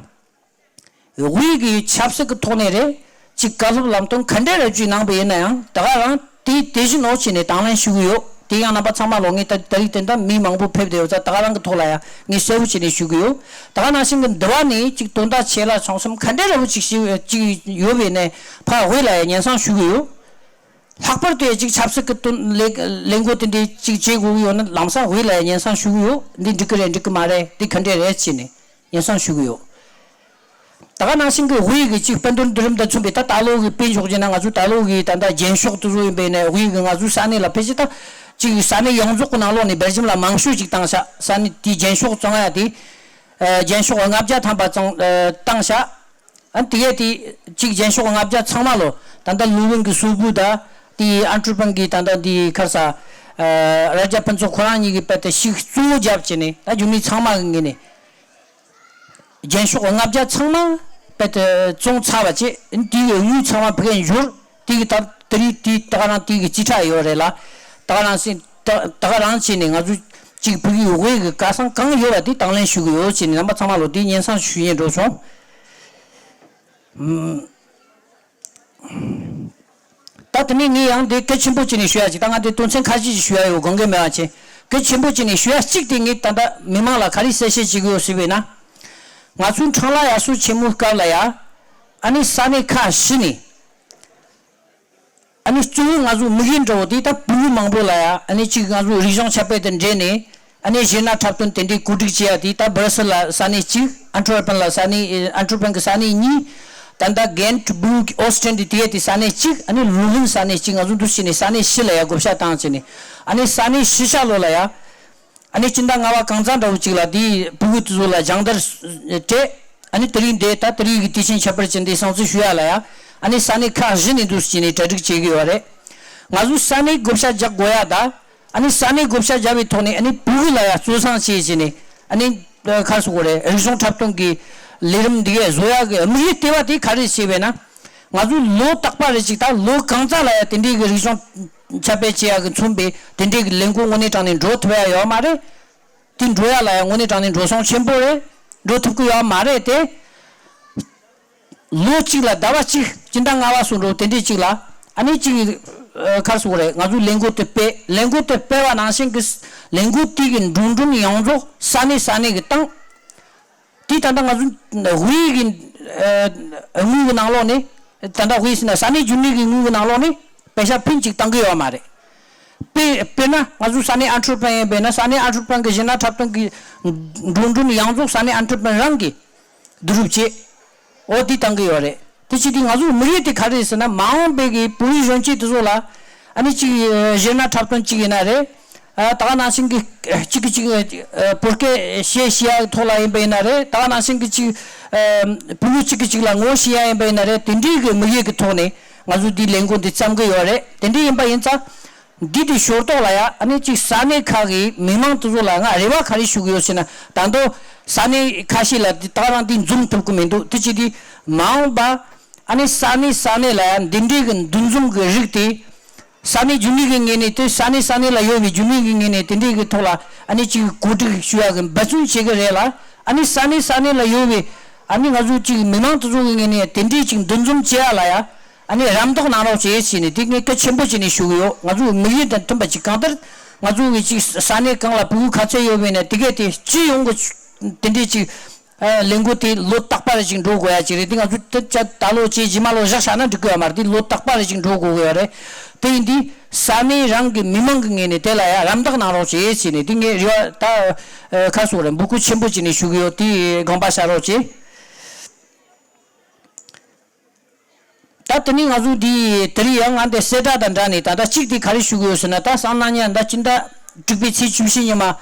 དབུས་ཀྱི་ཆབ་སྲིད་ཀྱི་ཐོག་ནས་རེད། ཅིག་བཀའ་སློབ་ལམ་སྟོན་ག་འདྲས་རེ་ཅིག་གནང་པ་ཡིན་ན་ཡང་ད་ག་རང་དེ་དེ་བཞིན་ནོ་བྱས་ནས་དང་ལེན་ཞུ་གི་ཡོད། དེ་ཡང་རྣམ་པ་ཚང་མ་ལོ་ངས་ད་ད་རིང་དེ་འདྲ་མི་མང་པོ་ཕེབས་བསྡད་ཡོད་ཙང་ད་ག་རང་གི་ཐོག་ལ་ཡང་ངས་གསལ་པོ་བྱས་ནས་ཞུ་གི་ཡོད། ད་ག་ནང་བཞིན་གྱི་འདི་བ་ནས་ཅིག་དོན་དག་ཆེ་ལ་ཆུང་གསུམ་ག་འདྲས་རེ་བོ་ཅིག་ཞིག་ཅིག་ཡོད་པས་ནས་ཕ་དབུས་ལ་ཡང་སྙན་སེང་ཞུ་གི་ཡོད། ལྷག་པར་དུ་ཅིག་ཆབ་སྲིད་ཀྱི་དོན་ལས་ལས་འགུལ་དེ་འདྲའི་ཅིག་བྱེད་དགོས་ཀྱི་ཡོད་ན་ལམ་སང་དབུས་ལ་ཡང་སྙན་སེང་ཞུ་གི་ཡོད། འདི་འགྲིག་གི་རེད་འགྲིག་གི་མ་རེད་འདི་ག་འདྲས་རེད་བྱས་ནས་སྙན་སེང་ཞུ་གི་ཡོད། ད་ག་ནང་བཞིན་གྱི་དབུས་ཀྱི་ཅིག་དཔལ་འབྱོར་འདི་རིམ་དང་མཚུངས་པའི་ད་ད་ལོ་གི་དཔེ་འཇོག་རྒྱུ་ན་ང་ཚོ་ད་ལོ་གི་ད་ལྟ་རྒྱན་ཤོག་དེ་ཚོ་ཡིན་པས་ནས་དབུས་ཀྱི་ང་ཚོའི་ས་གནས་ལ་ཕལ་ཆེར་ད་ཅིག་ས་གནས་ཡོངས་རྫོགས་ཀྱི་ནང་ལོགས་ནས་སྦེལ་ཇམ་ལ་མང་ཤོས་ཅིག་བཏང་ཤག་ས་གནས་དེའི་རྒྱན་ཤོག་བཙོང་ཡ་དེ་རྒྱན་ཤོག་ལྔ་བརྒྱ་ཐམ་པ་བཙོང་བཏང་ཤག་ཨ་དེ་གས་དེ་གཅིག་རྒྱན་ཤོག་ལྔ་བརྒྱ་ཚང་མ་ལོ་ད་ལྟ་ལུ་ཝིན་གྱི་སུ་བུ་ད་དེ་ཨན་ཁྲུ་པན་གྱི་ད་ལྟ་དེ་ཁར་ས་ར་ཇ་ཕུན་ཚོགས་ཁོ་རང་གཉིས་ཀྱི་དཔེ་དེ་ཞིག་གཙོ་བོ་བརྒྱབ་བྱས་ནས་ད་རྒྱུ་མི་ཚང་མ་གི་ངོས་ནས་རྒྱན་ཤོག་ལྔ་བརྒྱ་ཚང་མ་དཔེ་དེ་བཙོང་ཚར་བ་བྱས་དེ་གི་དངུལ་ཚང་མ་བུ་གས་འབྱོར་དེ་གི་ད་དེ་རིང་དེ་ད་ག་རང་དེ་གི་རྩིས་ཁྲ་ཡོད་རེད་ལ་ད་ག་རང་སེ་ད་ད་ག་རང་བྱས་ནས་ང་ཚོ་གཅིག་བུ་གའི་འོས་ཀྱི་ག་སང་གང་ཡོད་པ་དེ་དང་ལེན་ཞུ་གི་ཡོད་ཅེས་ནས་རྣམ་པ་ཚང་མ་ལོ་དེ་སྙན་སེང་ཞུ་ཡས་འགྲོ་སོང་། ད་དེ་ནས་ངས་ཡང་དེ་གལ་ཆེན་པོ་བྱས་ནས་ཞུ་ཡ་ཅིག་ད་ང་དེ་དོན་ཚན་ཁ་ཤས་ཅིག་ཞུ་ཡ་ཡོད་དགོངས་འགལ་མེད་པ་བྱས་གལ་ཆེན་པོ་བྱས་ནས་ཞུ་ཡ་གཅིག་དེ་ངས་ད་ལྟ་མི་མང་ལ་ག་རེ་གསལ་བཤད་བྱེད་དགོས་ཡོད་ཟེར་བས་ན། ང་ཚོའི་འཁྲུངས་ལྷ་དབྱར་གསོལ་ཆེན་མོའི་སྐབས་ལ་ཡ། ཨ་ནི་ས་གནས་ཁག་བཞི་ནས། ཨ་ནི་གཙོ་བོ་ང་ཚོ་དམིགས་ཡུལ་འདྲ་བོ་དེ་ད་བོད་མི་མང་པོ་ལ་ཡ་ཨ་ནི་གཅིག་ང་ཚོ་རིག་གཞུང་ཁྱབ་སྤེལ་དང་འབྲེལ་ནས་ཨ་ནི་གཞས་སྣ་འཁྲབ་སྟོན་དེ་འདྲའི་གོ་སྒྲིག་བྱེད་ཡ་དེ་ད་Brussels་ལ་ས་གནས་གཅིག Antwerpen་ལ་ས་གནས་Antwerpen་གི་ས་གནས་གཉིས་ད་ལྟ་Ghent་Brugge Ostend་དེ་ག་དེ་ས་གནས་གཅིག་ཨ་ནི་Leuven་ས་གནས་གཅིག་ང་ཚོ་འདུ་བྱས་ནས་ས་གནས་བཞི་ལ་ཡ་བགོ་བཤའ་བཏང་བྱས་ནས་ཨ་ནི་ས་གནས་བཞི་ཆ་ལོ་ལ་ཡ། ཨ་ནི་སྤྱི་ཟླ་ལྔ་པ་གང་ཙམ་འདྲ་བོ་ཅིག་ལ་དེའི་ཕྲུ་གུ་དེ་ཚོ་ལ་སྦྱང་བརྡར་སྤྲད། ཨ་ནི་དེ་རིང་འདི་ད་དེ་རིང་གི་དུས་ཆེན་ཁྱད་པར་ཅན་འདི་སྲུང་བརྩི་ཞུ་ཡ་ལ་ཡ། ཨ་ནི་ས་གནས་ཁག་བཞི་ནས་འདུག་སེ་བྱས་ནས་གྲ་སྒྲིག་བྱེད་ཀྱི་ཡོད་རེད། ང་ཚོས་ས་གནས་བགོ་བཤའ་རྒྱག་དགོས་ཡ་ད། ཨ་ནི་ས་གནས་བགོ་བཤའ་བརྒྱབ་པའི་ཐོག་ནས་ཨ་ནི་ཕྲུ་གུ་ལ་ཡ་གཙོ་བཟུང་བྱས་བྱས་ནས་ཨ་ནི་ཁ་སོ་གོ་རེད་རིག་གཞུང་འཁྲབ་སྟོན་གྱི་ལས་རིམ་འདི་གས་བཟོ་ཡ་གི་དམིགས་ཡུལ་ལྟེ་བ་དེ་ག་རེ་བྱས་པས་ན། ང་ཚོས་ལོ་རྟག་པ་རེ་ཅིག་ད་ལོ་གང་ཙམ་ལ་ཡ་དེ་འདྲའི་གི་རིག་གཞུང་ཁྱབ་སྤེལ་བྱེད་ཡག་གི་མཚོན་པའི་དེ་འདྲའི་གི་ལས་འགུལ་དངོས་གནས་དྲང་གནས་འགྲོ་ཐུབ་ཡ་ཡོད་མ་རེད། དེ་འགྲོ་ཡ་ལ་ཡ་དངོས་གནས་དྲང་གནས་འགྲོ་སོང་ཆེན་པོ་རེད། འགྲོ་ཐུབ་ཀྱི་ཡོད་མ་རེད་དེ། ལོ་གཅིག་ལ་ཟླ་བ་གཅིག་སྤྱི་ཟླ་ལྔ་པ་སུ་འགྲོ་དེ་འདྲའི་གཅིག་ལ་ཨ་ནི་གཅིག་ཁར་སོ་རེད་ང་ཚོས་ལས་འགུལ་དེ་སྤེལ་ལས་འགུལ་དེ་སྤེལ་བ་ནང་བཞིན་གི་ལས་འགུལ་དེ་གི་འགྲོ་གྲོན་ཡོངས་རྫོགས་ས་གནས་ས་གནས་གི་བཏང་། དེ་ད་ལྟ་ང་ཚོ་དབུས་ཀྱི་དངུལ་གྱི་ནང་ལོགས་ནས་ད་ལྟ་དབུས་ཟེར་ན་ས་གནས་རྒྱུན་ལས་ཀྱི་དངུལ་གྱི་ནང་ལོགས་ནས་པེ་ཤ་ཕུན་གཅིག་བཏང་གི་ཡོད་མ་རེད། དཔེ་དཔེར་ན་ང་ཚོ་ས་གནས་ཨན་ཊར་པན་ཡིན་པས་ན་ས་གནས་ཨན་ཊར་པན་གྱི་གཞས་སྣ་འཁྲབ་སྟོན་གྱི་འགྲོ་གྲོན་ཡོངས་རྫོགས་ས་གནས་ཨན་ཊར་པན་རང་གིས་བསྡུ་རུབ་བྱས། འོ་འདི་བཏང་གི་ཡོད་རེད། དེ་ཕྱིར་དེ་ང་ཚོའི་དམིགས་ཡུལ་དེ་ག་རེ་རེད་ཟེར་ན་མ་འོངས་པའི་གི་བོད་རིགས་གཞོན་སྐྱེས་དེ་ཚོ་ལ་ཨ་ནི་གཅིག་གཞས་སྣ་འཁྲབ་སྟོན་གཅིག་ཡིན་ན་རེད། ཨ་ད་ག་ནང་བཞིན་གྱི་གཅིག་གིས་གཅིག་བོད་སྐད་བཤད་ཤེས་ཡ་ཐོག་ལ་ཡིན་པ་ཡིན་ན་རེད། ད་ག་ནང་བཞིན་གྱི་གཅིག་བུ་མོ་གཅིག་གིས་གཅིག་ལ་ངོ་ཤེས་ཡ་ཡིན་པ་ཡིན་ན་རེད། དེ་འདྲའི་གི་དམིགས་ཡུལ་གྱི་ཐོག་ནས་ང་ཚོས་འདིའི་ལས་འགུལ་འདི་བརྩམས་ཀྱི་ཡོད་རེད། དེ་འདྲ་ཡིན་པ་ཡིན་ཙང་འདི་དེ་ཞོར་ཐོག་ལ་ཡ་ཨ་ནི་གཅིག་ས་གནས་ཁག་གི་མི་མང་དེ་ཚོ་ལ་ང་རེ་བ་ག་རེ་ཞུ་གི་ཡོད་ཟེར་ན་ད་དུང་ས་གནས་ཁ་ཤས་ལ་འདི་ད་ག་རང་འདི་འཛོམས་ཐུབ་ཀྱི་མི་འདུག་དེ་ཕྱིར་དེ་མ་འོངས་པ་ཨ་ནི་ས་གནས་ས་གནས་ལ་ཡ་འདི་འདྲའི་གི་འདུ་འཛོམས་གི་རིགས་དེ། ས་གནས་རྒྱུན་ལས་ཀྱི་ངོས་ནས་དེ་ས་གནས་ས་གནས་ལ་ཡོད་པའི་རྒྱུན་ལས་ཀྱི་ངོས་ནས་དེ་འདྲའི་གི་ཐོག་ལ་ཨ་ནི་གཅིག་གོ་སྒྲིག་ཞུ་ཡག་གི་འབད་བརྩོན་བྱེད་ཀྱི་རེད་ལ། ཨ་ནི་ས་གནས་ས་གནས་ལ་ཡོད་པའི་ཨ་ནི་ང་ཚོ་གཅིག་མི་མང་དེ་ཚོ་གི་ངོས་ནས་དེ་འདྲའི་གཅིག་འདུ་འཛོམས་བྱེད་ཡག་ལ་ཡ་ ཨ་ནི་རམ་འདེགས་གནང་རོགས་བྱེད་ཟེར་ནས་དེ་ངས་གལ་ཆེན་པོ་བྱས་ནས་ཞུ་གི་ཡོད། ང་ཚོའི་དམིགས་ཡུལ་དང་མཐུན་པ་ཅིག་གང་ལྟར་ང་ཚོ་གི་ཅིག་ས་གནས་གང་ལ་ཕྲུ་གུ་ག་ཚད་ཡོད་པ་ཡིན་ན་དེ་གས་དེ་སྤྱི་ཡོངས་ཀྱི་དེ་འདྲའི་ཅིག་ཨ་ལས་འགུལ་དེ་ལོ་རྟག་པ་རེ་ཅིག་འགྲོ་དགོས་ཡ་ཅིག་རེད། དེ་ང་ཚོ་དེ་ཅག་ད་ལོ་བྱས་རྗེས་མ་ལོ་བཞག་བཞག་ན་འགྲིག་གི་ཡོད་མ་རེད། དེ་ལོ་རྟག་པ་རེ་ཅིག་འགྲོ་དགོས་ཀྱི་ཡོད་རེད། དེ་ཡིན་དུས་ས་གནས་རང་གི་མི་མང་གི་ངོས་ནས་དེ་ལ་ཡ་རམ་འདེགས་གནང་རོགས་བྱེད་ཟེར་ནས་དེ་ངས་རེ་བ་ད་ཨ་ཁ་སོགས་རེད། འབོད་སྐུལ་ཆེན་པོ་བྱས་ནས་ཞུ་གི་ཡོད། དེ་དགོངས་པ་བཞག་རོགས་བྱེད། ད་དེ་ནས་ང་ཚོ་འདི་དེ་རིང་ཡང་ང་འདི་གསལ་བསྒྲགས་དང་འདྲ་ནས་ད་ལྟ་གཅིག་དེ་ག་རེ་ཞུ་གི་ཡོད་ཟེར་ན། ད་སང་གནངས་ཉིན་ཟླ་སྤྱི་ཟླ་དྲུག་པའི་ཚེས་བཅུ་བཞི་ཉིན་མ་ཨ་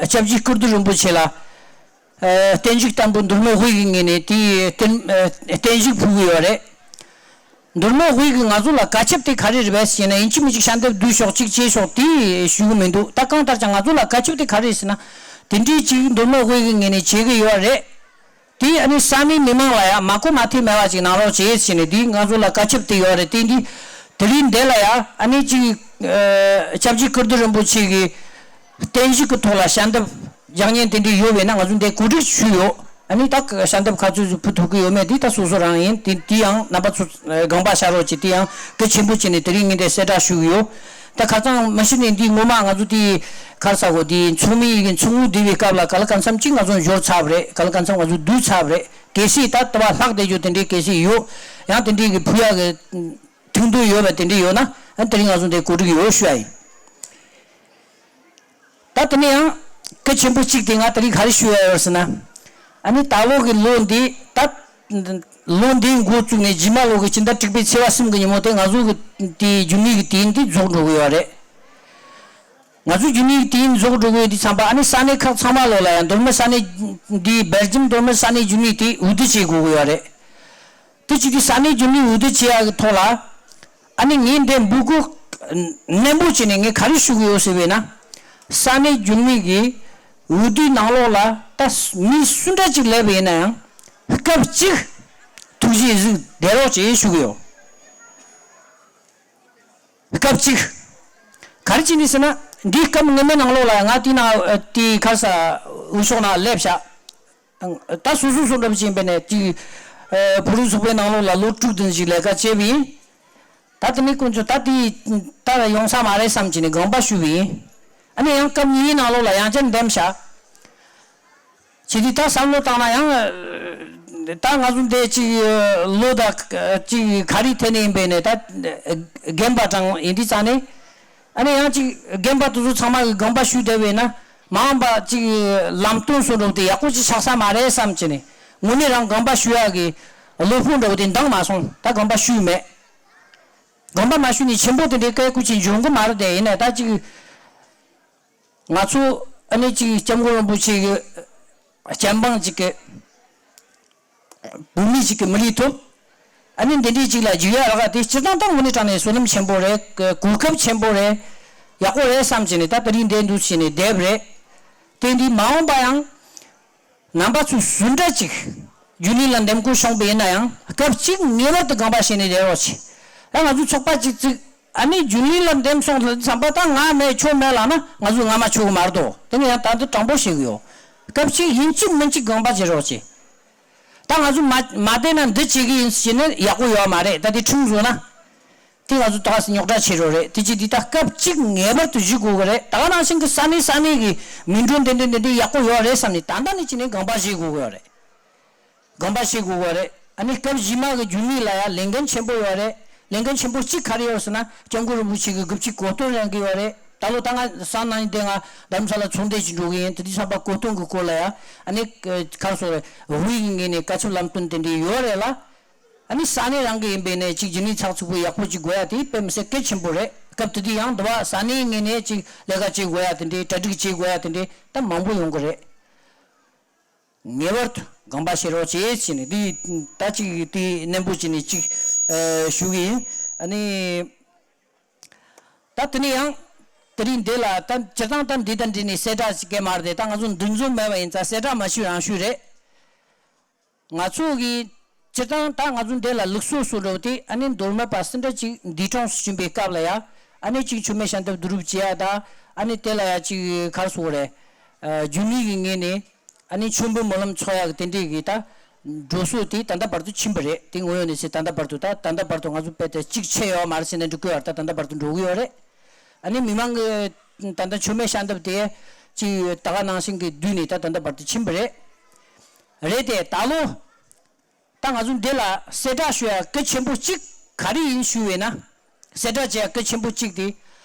སྐྱབས་རྗེ་ཀིརྟི་རིན་པོ་ཆེ་ལ་ཨ་བརྟན་བཞུགས་བསྟར་འབུལ་མདོ་སྨད་དབུས་ཀྱི་ངོས་ནས་དེ་བརྟན་ཨ་བརྟན་བཞུགས་ཕུལ་གི་ཡོད་རེད། མདོ་སྨད་དབུས་ཀྱི་ང་ཚོ་ལ་བཀའ་ཁྱབ་དེ་ག་རེ་རེད་པས་ཟེར་ན། ཡིན་གཅིག་མིན་གཅིག་ཞལ་འདེབས་བསྡུས་ཤོག་གཅིག་བྱས་ཤོག་དེ་ཞུ་གི་མི་འདུག་ད་གང་ལྟར་ཀྱང་ང་ཚོ་ལ་བཀའ་ཁྱབ་དེ་ག་རེ་རེད་ཟེར་ན། དེ་འདྲའི་ཅིག་མདོ་སྨད་དབུས་ཀྱི་ངོས་ནས་བྱེད་ཀྱི་ཡོད་རེད། དེ་ཨ་ནི་ས་གནས་མི་མང་ལ་ཡང་མ་གོ་མ་ཐོས་མེད་པ་ཅིག་གནང་རོགས་བྱེད་ཟེར་ནས་དེ་ང་ཚོ་ལ་བཀའ་ཁྱབ་དེ་ཡོད་རེད། དེ་འདི་དེ་རིང་འདི་ལ་ཡང་ཨ་ནི་ཅིག་ཨ་སྐྱབས་རྗེ་ཀིརྟི་རིན་པོ་ཆེ་གི་བརྟན་བཞུགས་ཀྱི་ཐོག་ལ་ཞལ་འདེབས་རྒྱག་མཁན་དེ་འདྲ་ཡོད་པས་ན། ང་ཚོ་འདི་གོ་སྒྲིག་ཞུས་ཡོད། ཨ་ནི་ད་ཞལ་འདེབས་ག་ཚོད་ཕུལ་ཐུབ་ཀྱི་ཡོད་མེད་འདི་ད་སོ་སོ་རང་ཡིན། དེ་དེ་ཡང་རྣམ་པ་ཚོ་དགོངས་པ་བཞག་རོགས་གྱིས། དེ་ཡང་གལ་ཆེན་པོ་བྱས་ནས་དེ་རིང་ངས་འདི་གསལ་བསྒྲགས་ཞུ་གི་ཡོད། ད་ཁ་སང་མ་གཞི་ནས་འདི་ངོ་མ་ང་ཚོ་དེ་ག་རེ་ཟེར་དགོས། དེ་ཚོགས་མི་ཡི་གི་ཚོགས་དངུལ་བསྡུ་བའི་སྐབས་ལ་ག་ལ་གང་འཚམ་ཅིག་ང་ཚོ་འབྱོར་ཚར་བ་རེད། ག་ལ་གང་འཚམ་ང་ཚོ་བསྡུས་ཚར་བ་རེད། གལ་སྲིད་ད་ལྟ་བ་ལྷག་བསྡད་རྒྱུ་དེ་འདྲའི་གལ་སྲིད་ཡོད། ཡང་དེ་འདྲའི་གི་ཕུལ་ཡག་གི་ཐུགས་འདུན་ཡོད་པ་དེ་འདྲ་ཡོད་ན་ཨ་དེ་རིང་ང་ཚོ་འདི་གོ་སྒྲིག་ཡོད་ཞུ་ཡ་ཡིན། ད་དེ་ནས་ཡང་གལ་ཆེན་པོ་གཅིག་དེ་ང་དེ་རིང་ག་རེ་ཞུ་ཡ་ཡོད་ཟེར་ན། ཨ་ནི་ད་ལོ་གི་ལོ་འདི་ད་ལོ་འདིའི་འགོ་བཙུགས་ནས་རྗེས་མ་ལོ་གི་སྤྱི་ཟླ་དྲུག་པའི་ཚེས་པ་གསུམ་གི་ཉིན་མོ་དེ་ང་ཚོ་གི་དེའི་རྒྱུན་ལས་ཀྱི་དུས་ཡུན་འདི་རྫོགས་འགྲོ་གི་ཡོད་རེད། ང་ཚོའི་རྒྱུན་ལས་ཀྱི་དུས་ཡུན་རྫོགས་འགྲོ་གི་ཡོད་དུས་ཙམ་པ་ཨ་ནི་ས་གནས་ཁག་ཚང་མ་ལོ་ལ་ཡང་མདོ་སྨད་ས་གནས་འདིའི་སྦེལ་ཇམ་མདོ་སྨད་ས་གནས་རྒྱུན་ལས་དེ་འོས་བསྡུ་བྱེད་དགོས་གི་ཡོད་རེད། དེ་བྱེད་དུས་ས་གནས་རྒྱུན་ལས་འོས་བསྡུ་བྱེད་ཡག་གི་ཐོག་ལ་ཨ་ནི་ངས་འདི་འབོད་སྐུལ་ནན་པོ་བྱས་ནས་ངས་ག་རེ་ཞུ་གི་ཡོད་ཟེར་བས་ན། ས་གནས་རྒྱུན་ལས་ཀྱི་འོས་བསྡུའི་ནང་ལོགས་ལ་ད་མི་སུ་འདྲ་ཅིག་སླེབས་པ་ཡིན་ན་ཡང་སྐབས་གཅིག་ཐུགས་རྗེས་གཟིགས་བསྡད་རོགས་བྱེད་ཞུ་གི་ཡོད། སྐབས་གཅིག་ག་རེ་བྱས་ནས་ཟེར་ན། འདིའི་སྐབས་སྔོན་མའི་ནང་ལོགས་ལ་ང་དེའི་ནང་དེའི་ག་རེ་ཟེར་འོས་ཤོག་ནང་སླེབས་ཤག་ད་སོ་སོ་སོ་འདྲ་པོ་ཅིག་ཡིན་པས་ནས་ཅིག་ཨ་བོད་རིགས་ཚོགས་པའི་ནང་ལོགས་ལ་ལོ་དྲུག་བདུན་ཞིག་ལས་ཀ་བྱས་པ་ཡིན། ད་དེ་ནས་དཀོན་མཆོག་ད་དེ་ད་ཡོང་ས་མ་རེད་བསམ་བྱས་ནས་དགོངས་པ་ཞུས་པ་ཡིན། ཨ་ནི་ཡང་སྐབས་གཉིས་ནང་ལོགས་ལ་ཡང་བསྐྱར་འདེམས་བྱས། བྱས་དུས་ད་བསམ་བློ་བཏང་ན་ཡང་ད་ང་ཚོ་འདི་ཅིག་ལོ་དང་ཅིག་ག་རེའི་ཐད་ནས་ཡིན་པས་ནས་ད་རྒན་པ་གྲངས་ཡིན་དུས་ཙང་ནས། ཨ་ནི་ཡང་ཅིག་རྒན་པ་དེ་ཚོ་ཚང་མ་གིས་དགོངས་པ་ཞུས་བསྡད་པས་ན་མ་འོངས་པ་ཅིག་ལམ་སྟོན་སོགས་འགྲོ་དེ་ཡག་པོ་ཅིག་ཆགས་ས་མ་རེད་བསམ་བྱས་ནས་དངོས་གནས་རང་དགོངས་པ་ཞུ་ཡག་གི་བློ་ཕུགས་འགྲོ་དེ་འདང་མ་སོང་། ད་དགོངས་པ་ཞུས་མེད། དགོངས་པ་མ་ཞུས་ནས་ཆེན་པོ་དེ་འདྲའི་སྐད་སྐུལ་ཅིག་འབྱུང་གི་མ་རེད་དེ། ཡིན་ནའི་ད་ཅིག་ང་ཚོ་ཨ་ནི་ཅིག་སྐྱབས་མགོན་རིན་པོ་ཆེ་གི་སྤྱན་འབངས་ཅིག་གི་བོད་མི་ཞིག་གི་མི་ལུས་ཐོབ། ཨ་ནི་འདི་འདྲའི་ཅིག་ལ་འཇུག་ཡ་རག་དེ་སྤྱིར་བཏང་ད་དངོས་གནས་དྲང་གནས་བསོད་ནམས་ཆེན་པོ་རེད། གོ་སྐབས་ཆེན་པོ་རེད། ཡག་པོ་རེད་བསམ་བྱས་ནས་ད་དེ་རིང་འདི་འདུག་བྱས་ནས་བསྡད་པ་རེད། དེ་འདི་མ་འོངས་པ་ཡང་རྣམ་པ་ཚོ་སུ་འདྲ་ཅིག་རྒྱུན་ལས་ལ་འདེམས་བསྐོ་བྱུང་བ་ཡིན་ན་ཡང་སྐབས་གཅིག་ངེས་པར་དུ་དགོངས་པ་བཞེས་ནས་བསྡད་རོགས་བྱེད། ད་ང་ཚོ་ཚོགས་པ་གཅིག་བཙུགས། ཨ་ནི་རྒྱུན་ལས་ལ་འདེམས་སོང་ལ་བསམ་པ་ད་ང་མེད་ཁྱོད་མེད་ལབ་ན་ང་ཚོ་ང་མ་ཆོག་གི་མ་རེད་དོ། དེ་ནི་ཡང་ད་འདི་དྲང་པོ་བཤད་གི་ཡོད། སྐབས་གཅིག་ཡིན་གཅིག་མིན་གཅིག་དགོངས་པ་བཞེས་རོགས་བྱེད། ད་ང་ཚོ་མ་མ་བསྡད་ན་འདི་བྱེད་གི་ཡིན་ཟེར་ནས་ཡག་པོ་ཡོད་མ་རེད། ད་དེ་ཁྲིམས་བཟོ་ན། དེ་ང་ཚོ་ད་རྙོག་དྲ་ཆེ་རོགས་རེད། དེ་ཅི་འདི་ད་སྐབས་གཅིག་ངེས་པར་དུ་ཞུ་དགོས་གི་རེད། ད་ག་ནང་བཞིན་གི་ས་གནས་ས་གནས་གི་མི་འགྲོ་འདི་འདི་འདི་འདི་ཡག་པོ་ཡོད་རེད་བསམ་ནས་ད་ལྟ་ནས་ཅི་ནས་དགོངས་པ་བཞེས་དགོས་གི་ཡོད་རེད། དགོངས་པ་བཞེས་དགོས་པ་རེད། ཨ་ནི་སྐབས་རྗེས་མ་གི་རྒྱུན་ལས་ལ་ཡང་ལས་འགན་ཆེན་པོ་ཡོད་རེད། ལས་འགན་ཆེན་པོ་གཅིག་ག་རེ་ཡོད་ཟེར་ན་སྐྱབས་མགོན་རིན་པོ་ཆེ་གི་དགུ་བཅུའི་གོ་སྟོན་རན་གི་ཡོད་རེད། ད་ལོ་ད་ང་སང་ཉིན་དེ་ང་རྡ་རམ་ས་ལ་ཚོགས་འདུ་ཞིག་འགྲོ་གི་ཡིན། དེ་དུས་ཙམ་པ་གོ་སྟོན་གི་སྐོར་ལ་ཡང་ཨ་ནི་ག་རེ་ཟེར་རེད། དབུས་ཀྱི་ངོས་ནས་བཀའ་ཁྱབ་ལམ་སྟོན་དེ་འདྲའི་ཡོད་རེད་ལ། ཨ་ནི་ས་གནས་རང་གི་ཡིན་པའི་ནས་གཅིག་རྒྱུན་ལས་ཚགས་ཚུད་པོ་ཡག་པོ་ཅིག་དགོས་ཡ་དེ་དཔེ་མི་སྲིད་གལ་ཆེན་པོ་རེད། སྐབས་དེ་དུས་ཡང་འདི་བ་ས་གནས་ངོས་ནས་གཅིག་ལས་ཀ་བྱེད་དགོས་ཡ་དེ་འདྲའི་གྲ་སྒྲིག་བྱེད་དགོས་ཡ་དེ་འདྲའི་ད་མང་པོ་ཡོང་གི་རེད། ངེས་པར་དུ་དགོངས་པ་བཞེས་རོགས་བྱེད་ཟེར་ནས་འདི་ད་ཅིག་དེ་ནན་པོ་བྱས་ནས་ཅིག་ཨ་ཞུ་གི་ཡིན། ཨ་ནི་ད་དེ་ནས་ཡང་དེ་རིང་འདི་ལ་ད་སྤྱིར་བཏང་ད་འདི་དང་འདི་ནས་གསལ་བསྒྲགས་ཅིག་གས་མ་རེད་དེ། ད་ང་ཚོ་འདུ་འཛོམས་མེད་པ་ཡིན་ཙང་གསལ་བསྒྲགས་མ་ཞུས་རང་ཞུས་རེད། ང་ཚོ་གི་སྤྱིར་བཏང་ད་ང་ཚོ་འདི་ལ་ལུགས་སྲོལ་སུ་འགྲོ་དེ་ཨ་ནི་མདོ་སྨད་པ་སུ་འདྲ་ཅིག་འདས་གྲོངས་སུ་ཕྱིན་པའི་སྐབས་ལ་ཡ་ཨ་ནི་ཅིག་མཆོད་མེ་ཞལ་འདེབས་བསྡུ་རུབ་བྱེད་ཡ་ད་ཨ་ནི་དེ་ལ་ཡ་ཅིག་ག་རེ་ཟེར་དགོས་རེད། ཨ་རྒྱུན་ལས་ཀྱི་ངོས་ནས། ཨ་ནི་མཆོད་འབུལ་སྨོན་ལམ་འཚོགས་ཡག་གི་དེ་འདྲས་ཀྱི་ད་ འགྲོ་སྲོལ་དེ་ད་ལྟ་བར་དུ་ཕྱིན་པ་རེད། དེ་དངོས་ཡོད་གནས་ཚུལ། ད་ལྟ་བར་དུ་ད་ད་ལྟ་བར་དུ་ང་ཚོ་དཔེ་དེ་གཅིག་ཆད་ཡོད་མ་རེད་ཟེར་ནས་འགྲོ་གི་ཡོད་རེད། ད་ད་ལྟ་བར་དུ་འགྲོ་གི་ཡོད་རེད། ཨ་ནི་མི་མང་གི་ད་ལྟ་མཆོད་མེ་ཤམ་ཐབས་དེ་ཅིག་ད་ག་ནང་བཞིན་གྱི་བསྡུས་ནས་ད་ད་ལྟ་བར་དུ་ཕྱིན་པ་རེད། རེད་དེ་ད་ལོ། ད་ང་ཚོ་འདི་ལ་གསལ་བསྒྲགས་ཞུ་ཡ་གལ་ཆེན་པོ་གཅིག་ག་རེ་ཡིན་ཞུས་པས་ན། གསལ་བསྒྲགས་བྱེད་ཡ་གལ་ཆེན་པོ་གཅིག་དེ།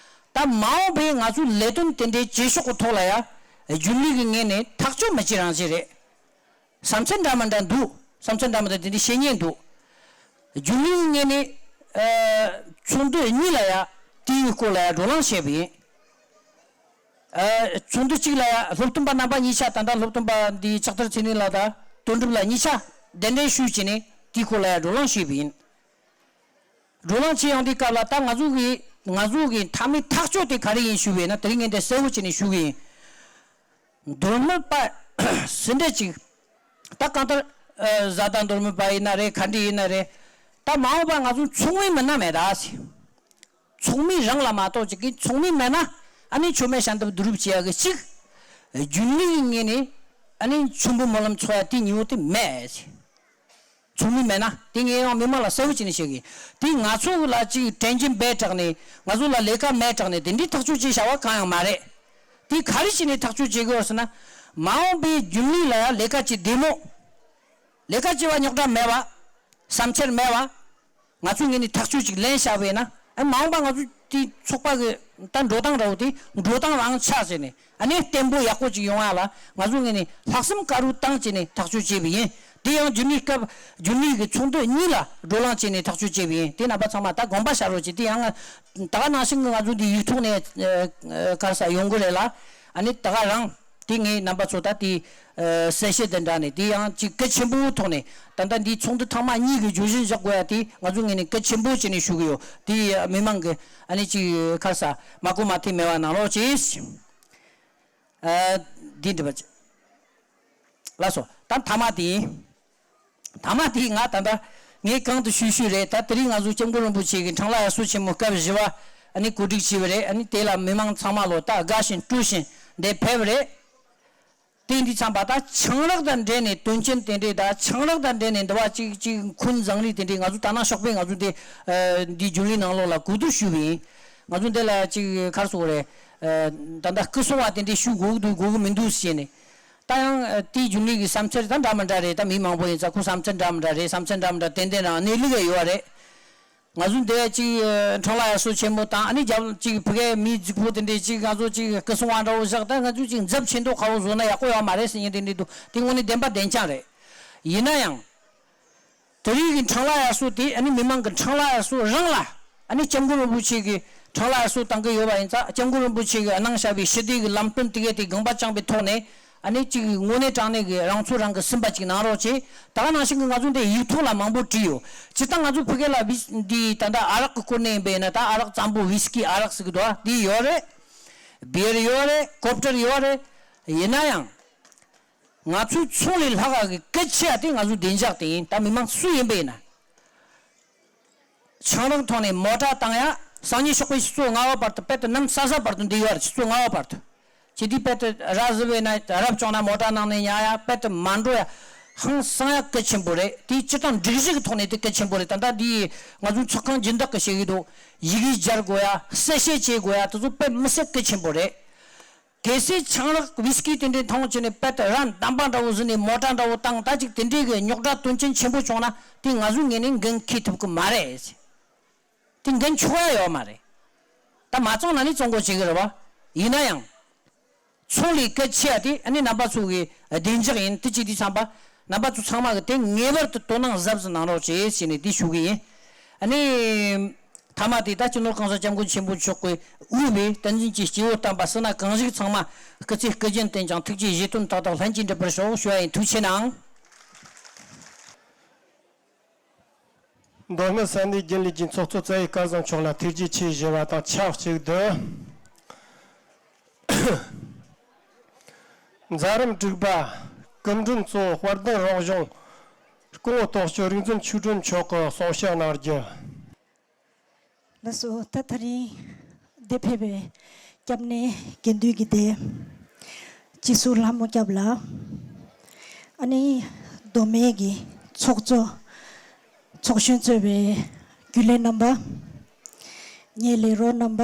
ད་མ་འོངས་པའི་ང་ཚོའི་ལས་དོན་དེ་འདྲའི་བྱེད་ཕྱོགས་ཀྱི་ཐོག་ལ་ཡ། རྒྱུན་ལས་ཀྱི་ངོས་ནས་ཐག་གཅོད་མི་བྱེད་རང་བྱེད་རེད། བསམ་ཚུལ་འདྲ་མི་འདྲ་འདུག་བསམ་ཚུལ་འདྲ་མི་འདྲ་དེ་འདྲའི་བཤད་མཁན་འདུག་རྒྱུན་ལས་ཀྱི་ངོས་ནས། ཨ། ཚོགས་འདུ་གཉིས་ལ་ཡ་དེའི་སྐོར་ལ་ཡ་བགྲོ་གླེང་བྱས་པ་ཡིན། ཨ། ཚོགས་འདུ་གཅིག་ལ་ཡ་སློབ་སྟོན་པ་རྣམ་པ་གཉིས་ཆ། ད་ལྟ་སློབ་སྟོན་པ་འདི་ལྕགས་ཐར་ཚེ་རིང་ལགས་དང་དོན་གྲུབ་ལགས་གཉིས་ཆ་གདན་འདྲེན་ཞུས་བྱས་ནས་དེའི་སྐོར་ལ་ཡ་བགྲོ་གླེང་ཞུས་པ་ཡིན། བགྲོ་གླེང་བྱེད་ཡོང་དུས་སྐབས་ལ་ད་ང་ཚོ་གི་ང་ཚོ་གི་མཐའ་མའི་ཐག་གཅོད་དེ་ག་རེ་ཡིན་ཞུས་པས་ན། དེ་རིང་ངས་འདི་གསལ་བོ་བྱས་ནས་ཞུ་གི་ཡིན། མདོ་སྨད་པ་སུ་འདྲ་ཅིག་ད་གང་ལྟར། ཨ། བཟའ་ཟླ་མདོ་སྨད་པ་ཡིན་ན་རེད། ག་འདྲ་ཡིན་ན་རེད། ད་མ་འོངས་པ་ང་ཚོ་ཚོགས་མི་མིན་ན་མེད་ད་ཟེར། ཚོགས་མི་རང་ལ་མ་གཏོགས་ཅིག་གིས་ཚོགས་མི་མེད་ན། ཨ་ནི་མཆོད་མེ་ཤམ་ཐབས་བསྡུ་རུབ་བྱེད་ཡ་གི་གཅིག་རྒྱུན་ལས་ཀྱི་ངོས་ནས་ཨ་ནི་མཆོད་འབུལ་སྨོན་ལམ་འཚོགས་ཡ་དེ་གཉིས་པོ་དེ་མེད། ཚོགས་མི་མེད་ན་དེ་ངས་ཡང་མི་མང་ལ་གསལ་བོ་བྱས་ནས་བཤད་གི། དེ་ང་ཚོ་ལ་ཅིག་དྲན་གྱི་མེད་དྲགས་ནས། ང་ཚོ་ལ་ལས་ཀ་མེད་དྲགས་ནས་དེ་འདྲའི་ཐག་གཅོད་བྱེད་བྱ་བ་གང་ཡང་མ་རེད། དེ་ག་རེ་བྱས་ནས་ཐག་གཅོད་བྱེད་དགོས་ཟེར་ན། མ་འོངས་པའི་རྒྱུན་ལས་ལ་ཡང་ལས་ཀ་བྱེད་བདེ་མོ། ལས་ཀ་བྱེད་པ་རྙོག་དྲ་མེད་པ། བསམ་འཆར་མེད་པ། ང་ཚོའི་ངོས་ནས་ཐག་གཅོད་ཅིག་ལེན་བཞག་པས་ན། ཨ། མ་འོངས་པ་ང་ཚོ་དེ་ཚོགས་པ་གི་ད་འགྲོ་སྟངས་འདྲ་བོ་དེ་འགྲོ་སྟངས་རང་ཆགས་བྱས་ནས། ཨ་ནི་བརྟན་པོ་ཡག་པོ་ཅིག་ཡོང་ཡ་ལ་ང་ཚོའི་ངོས་ནས་ལྷག་བསམ་དཀར་པོ་བཏང་བྱས་ནས་ཐག་གཅོད་བྱས་པ་ཡིན། དེ་ཡང་རྒྱུན་ལས་སྐབས་རྒྱུན་ལས་ཀྱི་ཚོགས་འདུ་གཉིས་ལ་བགྲོ་གླེང་བྱས་ནས་ཐག་གཅོད་བྱས་པ་ཡིན། དེ་རྣམ་པ་ཚང་མ་ད་དགོངས་པ་བཞག་རོགས་གྱིས། དེ་ཡང་ད་ག་ནང་བཞིན་གྱི་ང་ཚོ་འདི་ཡིག་ཐོག་ནས། ཨ། ག་རེ་ཟེར། ཡོང་གི་རེད་ལ། ཨ་ནི་ད་ག་རང་། དེ་ངས་རྣམ་པ་ཚོ་ད་དེ། ཨ། གསལ་བཤད་དང་སྦྲགས་ནས་དེ་ཡང་ཅིག་གལ་ཆེན་པོའི་ཐོག་ནས། ད་ལྟ་འདིའི་ཚོགས་འདུ་ཐེངས་མ་གཉིས་ཀྱི་བརྗོད་གཞི་བཞག་དགོས་ཡ་དེ་ང་ཚོ་ངོས་ནས་གལ་ཆེན་པོ་བྱས་ནས་ཞུ་གི་ཡོད། དེ་མི་མང་གི་ཨ་ནི་ཅིག་ག་རེ་ཟེར། མ་གོ་མ་ཐོས་མེད་པ་གནང་རོགས་གྱིས། ཨ། འདི་འདྲི་བ་ཅིག་ལགས་སོ། ད་མཐའ་མ་དེ་ཡིན། མཐའ་མ་དེ་ང་ད་ལྟ་ངས་གོང་དུ་ཞུས་ཞུས་རེད། ད་དེ་རིང་ང་ཚོ་སྐྱབས་མགོན་རིན་པོ་ཆེ་གི་འཁྲུངས་ལྷ་དབྱར་གསོལ་ཆེན་མོ་སྐབས་བཞི་པ་ཨ་ནི་གོ་སྒྲིག་བྱས་པ་རེད། ཨ་ནི་དེ་ལ་མི་མང་ཚང་མ་ལོ་ད་དགའ་བཞིན་སྤྲོ་བཞིན་འདིར་ཕེབས་པ་རེད། དེ་འདི་ཚང་པ་ད་ཆང་རག་དང་འབྲེལ་ནས་དོན་རྐྱེན་དེ་འདྲས། ད་ཆང་རག་དང་འབྲེལ་ནས་འདི་བ་ཅིག་ཅིག་འཁོན་འཛིང་རིགས་དེ་འདྲས་ང་ཚོ་ད་ནང་ཞོགས་པས་ང་ཚོ་འདི། ཨ། འདི་རྒྱུན་ལས་ནང་ལོགས་ལ་གོ་བསྡུར་ཞུས་པ་ཡིན། ང་ཚོ་འདི་ལ་ཅིག་ག་རེ་ཟེར་དགོས་རེད། ཨ། ད་ལྟ་སྐུ་སྲུང་བ་དེ་འདྲས་ཞུ་དགོས་ཀྱི་འདུག་དགོས་ཀྱི་མི་འདུག་ཟེར་ནས། ད་ཡང་། ཨ། དེའི་རྒྱུན་ལས་ཀྱི་བསམ་འཆར་ད་འདྲ་མི་འདྲ་རེད། ད་མི་མང་པོ་ཡིན་ཙང་ཁོ་བསམ་འཆར་འདྲ་མི་འདྲ་རེད། བསམ་འཆར་འདྲ་མི་འདྲ་ཏན་ཏན་རང་གནས་ལུགས་ཡོད་རེད། ང་ཚོ་འདི་ཅིག་འཁྲུངས་ལྷ་དབྱར་གསོལ་ཆེན་མོ་དང་། ཨ་ནི་རྒྱབ་ཅིག་ཕ་གིའི་མི་རྫིག་པོ་དེ་འདྲས་ཅིག་ང་ཚོ་ཅིག་སྐུ་སྲུང་བ་འདྲ་བོ་བཞག་ད་ང་ཚོ་ཅིག་འཛབ་ཆེ་མདོག་ཁ་པོ་བཟོ་ན་ཡག་པོ་ཡོད་མ་རེད་ཟེར་མཁན་དེ་འདྲས་འདུག་དེ་དངོས་གནས་བདེན་པ་བདེན་རྐྱང་རེད། ཡིན་ན་ཡང་། དེ་རིང་གི་འཁྲུངས་ལྷ་དབྱར་གསོལ་དེ་ཨ་ནི་མི་མང་གི་འཁྲུངས་ལྷ་དབྱར་གསོལ་རང་ལ། ཨ་ནི་སྐྱབས་མགོན་རིན་པོ་ཆེ་གི་འཁྲུངས་ལྷ་དབྱར་གསོལ་བཏང་གི་ཡོད་པ་ཡིན་ཙང་། སྐྱབས་མགོན་རིན་པོ་ཆེ་གིས་གནང་བཞག་པའི་ཞི་བདེ་གི་ལམ་སྟོན་དེ་གས་དེ་དགོངས་པ་བཅངས་པའི་ཐོག་ནས། ཨ་ནི་ཅིག་དངོས་གནས་དྲང་གནས་ཀྱི་རང་ཚོད་རང་གིས་ཟིན་པ་ཅིག་གནང་རོགས་བྱེད། ད་ག་ནང་བཞིན་གྱི་ང་ཚོ་འདི་ཡིག་ཐོག་ལ་མང་པོ་བྲིས་ཡོད། སྤྱིར་བཏང་ང་ཚོ་ཕ་གི་ལ་བི་འདི་ད་ལྟ་ཨ་རག་གི་སྐོར་ནས་ཡིན་པས་ན། ད་ཨ་རག་གཙང་པོ་ཝིས་ཀི་ཨ་རག་ཟེར་གི་འདུག་ཨ། འདི་ཡོད་རེད། བི་ཡར་ཡོད་རེད། ཀོབ་ཊར་ཡོད་རེད། ཡིན་ན་ཡང་། ང་ཚོའི་ཚོང་ལས་ལྷག་ག་གི་གལ་ཆེ་བ་དེ་ང་ཚོའི་བདེ་འཇགས་དེ་ཡིན། ད་མི་མང་སུ་ཡིན་པ་ཡིན་ན། ཆང་རག་ཐོག་ནས་མོ་ཊ་བཏང་ཡ། སང་ཉིན་ཞོགས་པའི་ཆུ་ཚོད་ལྔ་པ་བར་དུ། དཔེ་དེ་ནམ་གསལ་གསལ་བར་དུ་འདི་ཡོད་རེད། ཆུ་ཚོད་ལྔ་པ་བར་དུ། ཅི་སྟེ་དཔེ་དེ་ར་བཟི་བས་ན་རབ་བྱུང་ན་མོ་ཊ་ནང་ནས་ཉལ་ཡ། དཔེ་དེ་མ་འགྲོ་ཡ། ཧང་སང་ཡ་གལ་ཆེན་པོ་རེད། དེ་སྤྱིར་བཏང་སྒྲིག་གཞི་གི་ཐོག་ནས་དེ་གལ་ཆེན་པོ་རེད། ད་ལྟ་འདི་ང་ཚོའི་ཚོགས་ཁང་སྦྱིན་བདག་གིས་བཤད་ཀྱི་འདུག་ཡི་གེ་སྦྱར་དགོས་ཡ། གསལ་བཤད་བྱེད་དགོས་ཡ། དེ་ཚོ་དཔེ་མི་སྲིད་གལ་ཆེན་པོ་རེད། གལ་སྲིད་ཆང་རག་ཝིས་ཀི་དེ་འདྲའི་འཐུང་བྱས་ནས་དཔེ་དེ་ར་འདམ་པ་འདྲ་བོ་བཟོས་ནས་མོ་ཊ་འདྲ་བོ་བཏང་། ད་ཅིག་དེ་འདྲའི་གི་རྙོག་དྲ་དོན་རྐྱེན་ཆེན་པོ་བྱུང་ན་དེ་ང་ཚོའི་ངོས་ནས་འགན་འཁྱེར་ཐུབ་ཀྱི་མ་རེད། དེ་འགན་འཁྱོག་ཡ་ཡོད་མ་རེད། ད་མ་བཙོང་ན་ནི་བཙོང་དགོས་བྱེད་ཀྱི་རེད་བ། ཡིན་ན་ཡང་། ཚོང་ལས་གལ་ཆེ་བ་དེ་ཨ་ནི་རྣམ་པ་ཚོ་གི་བདེ་འཇགས་ཡིན། དེ་ཅི་དེ་ཚང་པ་རྣམ་པ་ཚོ་ཚང་མ་གི་དེ་ངེས་པར་དུ་དོ་སྣང་གཟབ་གཟབ་གནང་རོགས་བྱེད་ཟེར་ནས་དེ་ཞུ་གི་ཡིན། ཨ་ནི། མཐའ་མ་དེ་ད་སྤྱི་ནོར་གོང་ས་སྐྱབས་མགོན་ཆེན་པོ་མཆོག་གིས་དབུས་པའི་བསྟན་འཛིན་གྱི་སྐྱེས་བུ་དམ་པ་སུ་ན་གང་ཞིག་ཚང་མ་སྐུ་ཚེ་བསྐལ་བརྒྱར་བརྟན་ཅིང་ཐུགས་ཀྱི་བཞེད་དོན་མཐའ་དག་ལྷུན་གྱིས་འགྲུབ་པར་ཤོག་ཞུ་བ་ཡིན། ཐུགས་ཆེ་གནང་། མདོ་སྨད་ས་གནས་རྒྱུན་ལས་ཀྱི་ཚོགས་གཙོ་རྩ་བའི་སྐལ་བཟང་མཆོག་ལ་ཐུགས་རྗེ་ཆེ་ཞུ་བ་དང་ཆབས་ཅིག་ཏུ། མཛད་རིམ་དྲུག་པ། སྐུ་མགྲོན་གཙོ་བོ་དཔལ་ལྡན་རང་གཞུང་སྐུ་ངོ་དོན་གཅོད་རིག་འཛིན་ཆོས་སྒྲོན་མཆོག་གིས་གསུང་བཤད་གནང་རྒྱུ། ལགས་སོ། ད་དེ་རིང་འདིར་ཕེབས་པའི་སྐྱབས་གནས་དགེ་འདུན་གྱི་སྡེ། སྤྱི་ཟུར་ལྷ་མོ་སྐྱབས་ལགས། ཨ་ནི་ མདོ་སྨད་ཀྱི་ཚོགས་གཙོ། ཚོགས་གཞོན་གཙོས་པའི་རྒྱུན་ལས་རྣམ་པ། ངའི་ལས་རོགས་རྣམ་པ།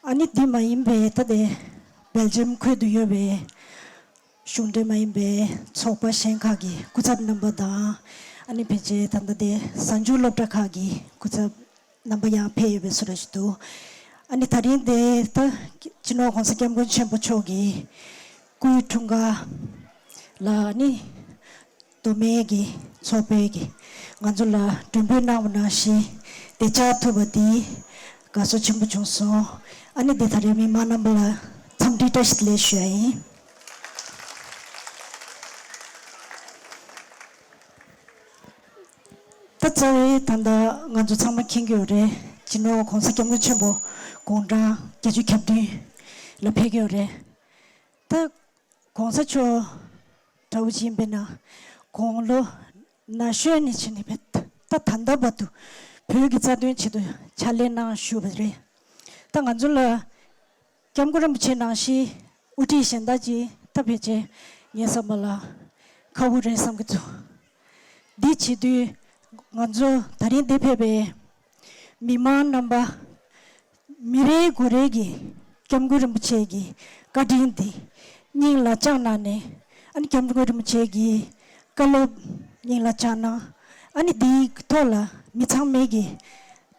ཨ་ནི་འདི་མ་ཡིན་པའི་ད་ལྟའི་སྦེལ་ཇམ་ཁུལ་དུ་ཡོད་པའི་གཞུང་འབྲེལ་མ་ཡིན་པའི་ཚོགས་པ་གཞན་ཁག་གི་སྐུ་ཚབ་རྣམ་པ་དང་། ཨ་ནི་ཕལ་ཆེར་ད་ལྟ་དེ་གཟའ་མཇུག་སློབ་གྲྭ་ཁག་གི་སྐུ་ཚབ་རྣམ་པ་ཡང་ཕེབས་ཡོད་པའི་བཟོ་འདྲ་ཞིག་འདུག་ཨ་ནི་ད་རིང་དེ་ད་སྤྱི་ནོར་༸གོང་ས་༸སྐྱབས་མགོན་ཆེན་པོ་མཆོག་གི་སྐུའི་འཁྲུངས་སྐར་ལ་ཨ་ནི་མདོ་སྨད་ཀྱི་ཚོགས་པའི་གི་ང་ཚོ་ལ་མགྲོན་འབོད་གནང་བ་ནང་བཞིན་དེ་བཅར་ཐུབ་པ་དེ་དགའ་ཚོར་ཆེན་པོ་བྱུང་སོང་། ཨ་ནི་དེ་ད་རིང་མི་མང་རྣམ་པ་ལ་འཚམས་འདྲི་བཀྲ་ཤིས་བདེ་ལེགས་ཞུ་ཡ་ཡིན། ད་རྩ་བའི་ད་ལྟ་ང་ཚོ་ཚང་མ་མཁྱེན་གྱི་ཡོད་རེད། སྤྱི་ནོར་༸གོང་ས་༸སྐྱབས་མགོན་ཆེན་པོ་དགུང་གྲངས་བརྒྱད་ཅུ་གྱ་བདུན་ལ་ཕེབས་ཀྱི་ཡོད་རེད། ད་༸གོང་ས་མཆོག་འདྲ་བོ་ཅིག་ཡིན་པས་ན་དགུང་ལོ་ན་གཞོན་ནས་བྱས་ནས་ད་ད་ལྟ་བར་དུ་བོད་ཀྱི་རྩ་དོན་ཆེད་དུ་ཕྱག་ལས་གནང་བཞུགས་པ་རེད། ད་ང་ཚོ་ལ་༸སྐྱབས་མགོན་རིན་པོ་ཆེ་ནང་བཞིན་དབུ་ཁྲིད་གཞན་དག་ཅིག་ད་ཕལ་ཆེར་ངའི་བསམ་པ་ལ་ཁག་པོ་རེད་བསམ་གྱི་འདུག་འདི་བྱེད་དུས་ང་ཚོ་ད་རིང་འདིར་ཕེབས་པའི་མི་མང་རྣམ་པ་མི་རེ་ངོ་རེ་གིས་༸སྐྱབས་མགོན་རིན་པོ་ཆེ་གི་བཀའ་དྲིན་འདི་སྙིང་ལ་བཅངས་གནང་ནས། ཨ་ནི་༸སྐྱབས་མགོན་རིན་པོ་ཆེ་གི་བཀའ་སློབ་སྙིང་ལ་བཅངས་གནང་། ཨ་ནི་འདིའི་ཐོག་ལ་མི་ཚང་མས་ཀྱི་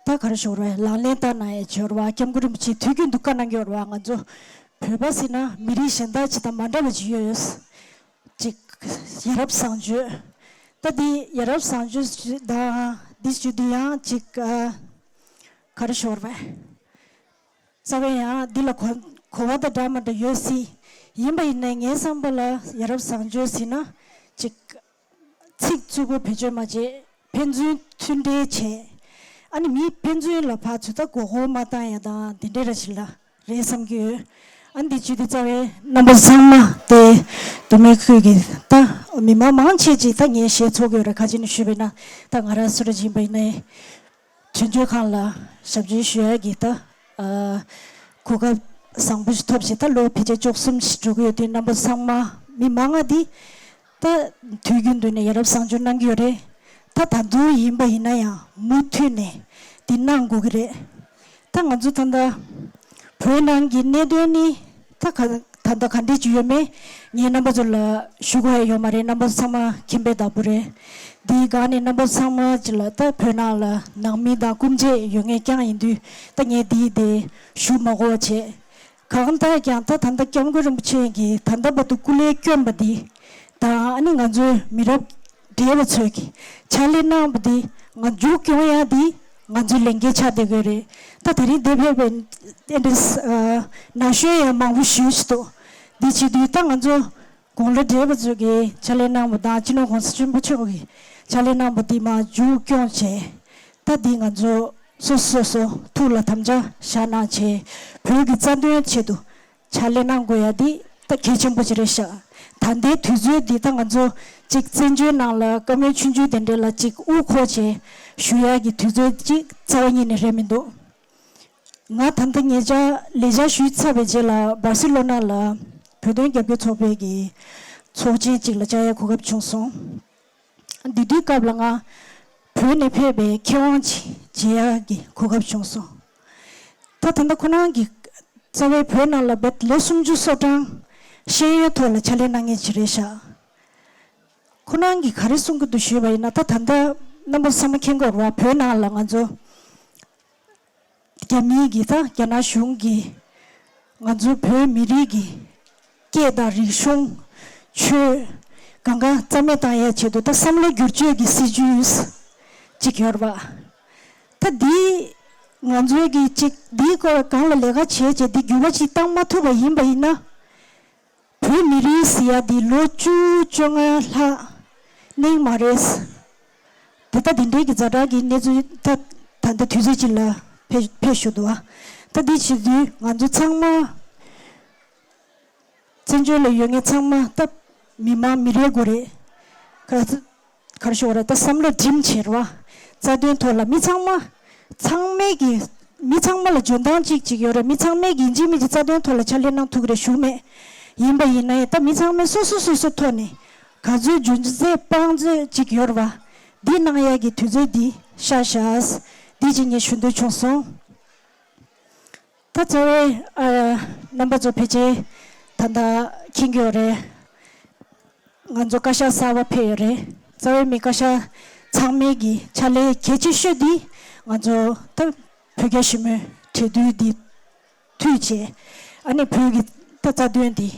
ད་ག་རེ་ཞུ་དགོས་རེད། ལག་ལེན་བསྟར་གནང་ཡས་ཅིག་ཡོད་རེད་བ།་༸སྐྱབས་མགོན་རིན་པོ་ཆེ་དུས་རྒྱུན་དུ་བཀའ་གནང་གི་ཡོད་རེད་བ། ང་ཚོ་བོད་པ་ཟེར་ན་མི་རིགས་གཞན་དག་ཅིག་དང་མ་འདྲ་བ་ཅིག་ཡོད། ཅིག་ཡ་རབས་བཟང་སྤྱོད། ད་འདི་ཡ་རབས་བཟང་སྤྱོད་དང་འདི་བརྗོད་དུས་ཡང་ཅིག་ཨ། ག་རེ་ཞུ་དགོས་རེད། རྩ་བའི་ཡང་འདི་ལ་གོ་གོ་བ་དང་འདྲ་མི་འདྲ་ཡོད་སྲིད། ཡིན་པ་ཡིན་ནའི་ངའི་བསམ་པ་ལ་ཡ་རབས་བཟང་སྤྱོད་ཟེར་ན་ཅིག་ཚིག་རྩུབ་པོ་བེད་སྤྱོད་མ་བྱེད། ཕན་ཚུན་མཐུན་འབྲེལ་བྱེད། ཨ་ནི་མི་ཕན་ཚུན་ལ་ཕར་ཚུར་ད་མགོ་སྐོར་མ་བཏང་ཡ་དང་དེ་འདྲའི་ར་ཞིག་ལ་རེད་བསམ་གྱི་ཡོད། ཨ་ནི་འདི་བརྗོད་དུས་རྩ་བའི་རྣམ་པ་ཚང་མ་དེ་མདོ་སྨད་ཁུལ་གྱི་ད་མི་མང་མང་ཆེ་ཅིག་ད་ངས་ཞེད་ཚོར་གྱི་ཡོད་རེད། ཁ་ཅིག་ནས་ཞུས་པ་ཡིན་ན་ད་ང་རང་སུ་ར་ཅིག་ཡིན་པ་ཡིན་ནའི། དྲིན་གཅོད་ཁང་ལ་ཞབས་ཕྱི་ཞུ་ཡ་གི་ད་ཨ་གོ་སྐབས་བཟང་པོ་ཞིག་ཐོབ་བྱས། ད་ལོ་ཕལ་ཆེར་བཅུ་གསུམ་ཞིག་འགྲོ་གི་ཡོད་དུས་རྣམ་པ་ཚང་མ་མི་མང་ང་འདི་ད་དུས་རྒྱུན་དུ་ནས་ཡ་རབས་བཟང་སྤྱོད་གནང་གི་ཡོད་རེད། ད་ད་དུང་ཡིན་པ་ཡིན་ན་ཡང་མུ་མཐུད་ནས་འདི་གནང་དགོས་ཀྱི་རེད། ད་ང་ཚོ་ད་ལྟ་བོད་ནང་གི་གནད་དོན་ནི་ད་ག་ད་ལྟ་ག་འདྲས་ཅིག་ཡོད་མེད་ངས་རྣམ་པ་ཚོ་ལ་ཞུ་དགོས་ཡ་ཡོད་མ་རེད། རྣམ་པ་ཚང་མ་མཁྱེན་པའི་བདག་པོ་རེད། འདིའི་སྒང་ནས་རྣམ་པ་ཚང་མ་ཅིག་ལ་ད་བོད་ནང་ལ་ནང་མི་དང་སྐུ་མཆེད་ཡོད་ངེས་རྐྱང་ཡིན་དུས་ད་ངས་འདིའི་དེ་ཞུ་མ་དགོས་པ་བྱས། གང་ལྟར་ཀྱང་ད་ད་ལྟ་༸སྐྱབས་མགོན་རིན་པོ་ཆེ་གིས་ད་ལྟ་བར་དུ་སྐུ་ལས་བསྐྱོན་པ་འདི་དང་ཨ་ནི་ང་ཚོའི་མི་རབས་བགྲེས་པ་ཚོས་ཀྱི་ཕྱག་ལས་གནང་བ་འདི་ང་མཇུག་སྐྱོང་ཡ་འདི་ང་ཚོའི་ལས་འགན་ཆགས་བསྡད་ཀྱི་རེད། ད་ད་རིང་འདིར་ཕེབས་པའི་ཨེ་འདྲ་ཨ་ན་གཞོན་ཡང་མང་པོ་ཞེ་པོ་ཅིག་འདུག་འདི་བྱེད་དུས་ད་ང་ཚོ་དགུང་ལོ་བགྲེས་པ་ཚོས་ཀྱི་ཕྱག་ལས་གནང་བ་དང་སྤྱི་ནོར་༸གོང་ས་ཆེན་པོ་མཆོག་གི་ཕྱག་ལས་གནང་བ་འདི་མར་མཇུག་སྐྱོང་བྱས། ད་འདི་ང་ཚོ་སོ་སོ་སོ་སོ་ཐུགས་ལ་དམ་བཅའ་བཞག་གནང་བྱས། བོད་ཀྱི་རྩ་དོན་ཆེད་དུ་ཕྱག་ལས་གནང་དགོས་ཡ་འདི་ད་གལ་ཆེན་པོ་ཅིག་རེད་ཤག་ད་ལྟའི་དུས་ཚོད་འདི་ད་ང་ཚོ་ཅིག་བཙན་བྱོལ་ནང་ལ་བཀའ་མོལ་ཆུང་ཆུང་དེ་འདྲ་ལ་ཅིག་དབུ་འཁོར་བྱས་ཞུ་ཡ་གི་དུས་ཚོད་ཅིག་རྩ་བ་ཉིད་ནས་རེད་མི་འདུག་ང་ད་ལྟ་ཉེ་ཆར་ལས་བྱ་ཞུས་ཚར་བའི་རྗེས་ལ་སྦར་སི་ལོ་ན་ལ་བོད་དོན་རྒྱབ་སྐྱོར་ཚོགས་པའི་གི་ཚོགས་ཆེན་ཅིག་ལ་བཅར་ཡ་གོ་སྐབས་བྱུང་སོང་། འདི་དུས་སྐབས་ལ་ང་བོད་ནས་ཕེབས་པའི་མཁས་དབང་ཅིག་མཇལ་ཡག་གི་གོ་སྐབས་བྱུང་སོང་། ད་ད་ལྟ་ཁོ་རང་གི་རྩ་བའི་བོད་ནང་ལ་བོད་ལོ་སུམ་ཅུ་སོ་གྲངས་ཤེས་ཡོན་ཐོག་ལ་ཕྱག་ལས་གནང་མཁན་ཅིག་རེད་ཤག་ཁོ་རང་གིས་ག་རེ་གསུང་གི་འདུག་ཞུས་པ་ཡིན་ན། ད་ད་ལྟ་རྣམ་པ་ཚང་མ་མཁྱེན་གྱི་ཡོད་རེད་བ། བོད་ནང་ལ་ང་ཚོ་རྒྱ་མིའི་གི་ད་རྒྱ་ནག་གཞུང་གིས་ང་ཚོ་བོད་མི་རིགས་ཀྱི་སྐད་དང་རིག་གཞུང་ཆོས་གང་ག་རྩ་མེད་བཏང་ཡའི་ཆེད་དུ་ད་བསམ་བློ་བསྒྱུར་བཅོས་ཀྱི་སྲིད་ཇུས་ཅིག་ཡོད་རེད་བ། ད་འདི་ང་ཚོའི་གི་ཅིག་འདིའི་སྐོར་སྒང་ལ་ལས་ཀ་བྱས་བྱས་འདི་འགྱུར་བ་ཅིག་བཏང་མ་ཐུབ་པ་ཡིན་པ་ཡིན་ན། བོད་མི་རིགས་ཟེར་ཡ་འདི་ལོ་བཅུ་བཅོ་ལྔ་ལྷག་གནས་མ་རེད། དེ་ལྟ་དེ་འདྲའི་གི་ཛ་དྲག་གི་གནས་ཚུལ་ད་ད་ལྟ་དུས་ཚོད་ཅིག་ལ་ཕེབས་ཕེབས་བཞུགས་འདུག་ཨ། ད་འདི་བྱེད་དུས་ང་ཚོ་ཚང་མ་བཙན་བྱོལ་ལ་ཡོད་མཁན་ཚང་མ་ད་མི་མང་མི་རེ་ངོ་རེ་ག་ག་རེ་ཞུ་དགོས་རེད། ད་བསམ་བློ་སྒྲིམ་བྱེད་རེད་བ། རྩ་དོན་ཐོག་ལ་མི་ཚང་མ་ཚང་མས་ཀྱི་མི་ཚང་མ་ལ་འཇོན་ཐང་གཅིག་གཅིག་ཡོད་རེད། མི་ཚང་མས་ཀྱི་ཡིན་གཅིག་མིན་གཅིག་རྩ་དོན་ཐོག་ལ་ཕྱག་ལས་གནང་ཐུབ་ཀྱི་རེད་ཞུ་མེད། ཡིན་པ་ཡིན་ན་ཡང་ད་མི་ཚང་མས་སོ་སོ་སོ་སོ་ཐོག་ནས་ ག་ཚོད་འཇུ་ཚད་སྤང་ཚོད་ཅིག་ཡོད་རེད་བ། འདི་གནང་ཡ་གི་དུས་ཚོད་འདི་ཤར་ཤག་འདི་ཅིག་ངས་ཞུ་འདོད་བྱུང་སོང་། ད་རྩ་བའི་ཨ་རྣམ་པ་ཚོ་ཕལ་ཆེར་ད་ལྟ་མཁྱེན་གྱི་ཡོད་རེད། ང་ཚོ་བཀའ་ཤག་གསར་པ་ཕེབས་ཡོད་རེད། རྩ་བའི་མི་བཀའ་ཤག་ཚང་མའི་གི་ཕྱག་ལས་གལ་ཆེ་ཤོས་འདི་ང་ཚོ་ད་བོད་རྒྱ་ཞི་མོལ་གྲོས་བསྡུར་འདི་མཐུད་བྱས། ཨ་ནི་བོད་ཀྱི་ད་རྩ་དོན་འདི་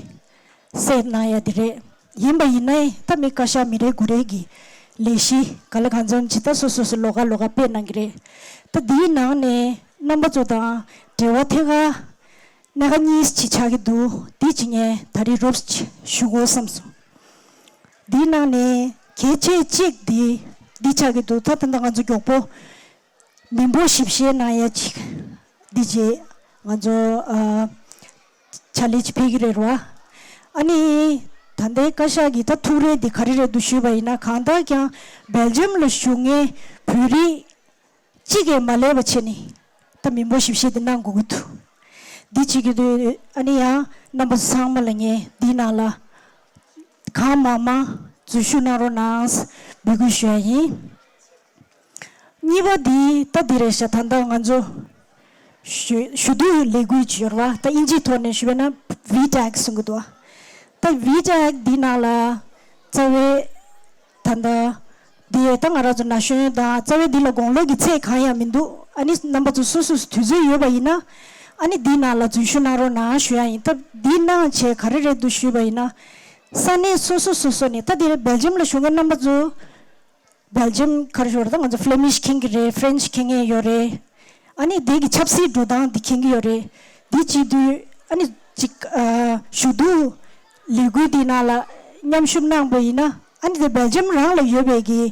སེལ་གནང་ཡ་དེ་རེད། ཡིན་པ་ཡིན་ནའི་ད་མི་བཀའ་ཤག་མི་རེ་དགུ་རེ་གི་ལས་གཞི་ག་ལེ་གང་འཚམ་ཅིག་ད་སོ་སོ་སོ་ལོགས་ཀ་ལོགས་ཀ་སྤེལ་གནང་གི་རེད། ད་འདིའི་ནང་ནས་རྣམ་པ་ཚོ་དང་འབྲེལ་བ་ཐད་ཀར་སྣ་ཁ་གཉིས་ཅིག་ཆགས་ཀྱི་འདུག་འདི་ཅིག་ངས་ད་རེས་རོབ་ཅིག་ཞུ་དགོས་བསམ་སོང་། འདིའི་ནང་ནས་གལ་ཆེ་གཅིག་འདི་འདི་ཆགས་ཀྱི་འདུག་ད་ད་ལྟ་ང་ཚོ་མགྱོགས་པོ་མི་འབོར་ཞིབ་བཤེར་གནང་ཡ་ཅིག་འདི་རྗེས་ང་ཚོ་ཨ་ཕྱག་ལས་ཅིག་ཕེབས་ཀྱི་རེད་རོ། ཨ་ནི་ད་ལྟའི་བཀའ་ཤག་གི་ད་ཐུགས་རེ་འདི་ག་རེ་རེད་འདུག་ཞུས་པ་ཡིན་ན། གང་ལྟར་ཀྱང་སྦེལ་ཇམ་ལ་བཞུགས་མཁན་བོད་རིགས་གཅིག་གིས་མ་ལས་པ་བྱས་ནས་ད་མི་འབོར་ཞིབ་བཤེར་འདི་གནང་དགོས་ཀྱི་འདུག་འདི་བྱེད་ཀྱི་འདུག་ཨ་ནི་ཡང་རྣམ་པ་ཚོ་ཚང་མ་ལ་ངས་འདིའི་ནང་ལ་གང་མང་མང་འཛུལ་ཞུགས་གནང་རོགས་གནང་འབོད་སྐུལ་ཞུ་ཡ་ཡིན། གཉིས་པ་འདི་ད་འདི་རེད་ཤག་ད་ལྟ་ང་ཚོ་ཞུ་ཞུ་གཏུག་ལས་འགུལ་ཅིག་ཡོད་རེད་བ། ད་དབྱིན་ཇིའི་ཐོག་ནས་ཞུས་པ་ན་ཝི་ཊེག་གསུང་གི་འདུག་ད་ཝི་ཊེག་འདི་ནང་ལ་རྩ་བའི་ད་ལྟ་འདི་ད་ང་རང་ཚོ་ན་གཞོན་དང་རྩ་བའི་འདི་ལ་དགུང་ལོ་གི་ཚད་གང་ཡང་མི་འདུག་ཨ་ནི་རྣམ་པ་ཚོ་སོ་སོ་སོ་དུས་ཚོད་ཡོད་པ་ཡིན་ན་ཨ་ནི་འདི་ནང་ལ་འཛུལ་ཞུགས་གནང་རོགས་གནང་ཞུ་ཡ་ཡིན། ད་འདི་གནང་བྱས་ག་རེ་རེད་འདུག་ཞུས་པ་ཡིན་ན། ས་གནས་སོ་སོ་སོ་སོ་ནས་ད་འདིར་སྦེལ་ཇམ་ལ་བཞུགས་མཁན་རྣམ་པ་ཚོ། སྦེལ་ཇམ་ག་རེ་ཞུ་དགོས་རེད། ད་ང་ཚོ་ཕི་ལེ་མིཤ་མཁྱེན་གྱི་རེད། ཕི་རེན་ཆི་མཁྱེན་མཁན་ཡོད་རེད། ཨ་ནི་དེ་གི་ཆབ་སྲིད་འགྲོ་སྟངས་དེ་མཁྱེན་གྱི་ཡོད་རེད། དེ་བྱེད་དུས་ཨ་ནི་ཅིག་ཨ་ཞུ་གཏུག་ལས་འགུལ་དེའི་ནང་ལ་མཉམ་ཞུགས་གནང་པ་ཡིན་ན་ཨ་ནི་དེ་སྦེལ་ཇམ་རང་ལ་ཡོད་པའི་གི་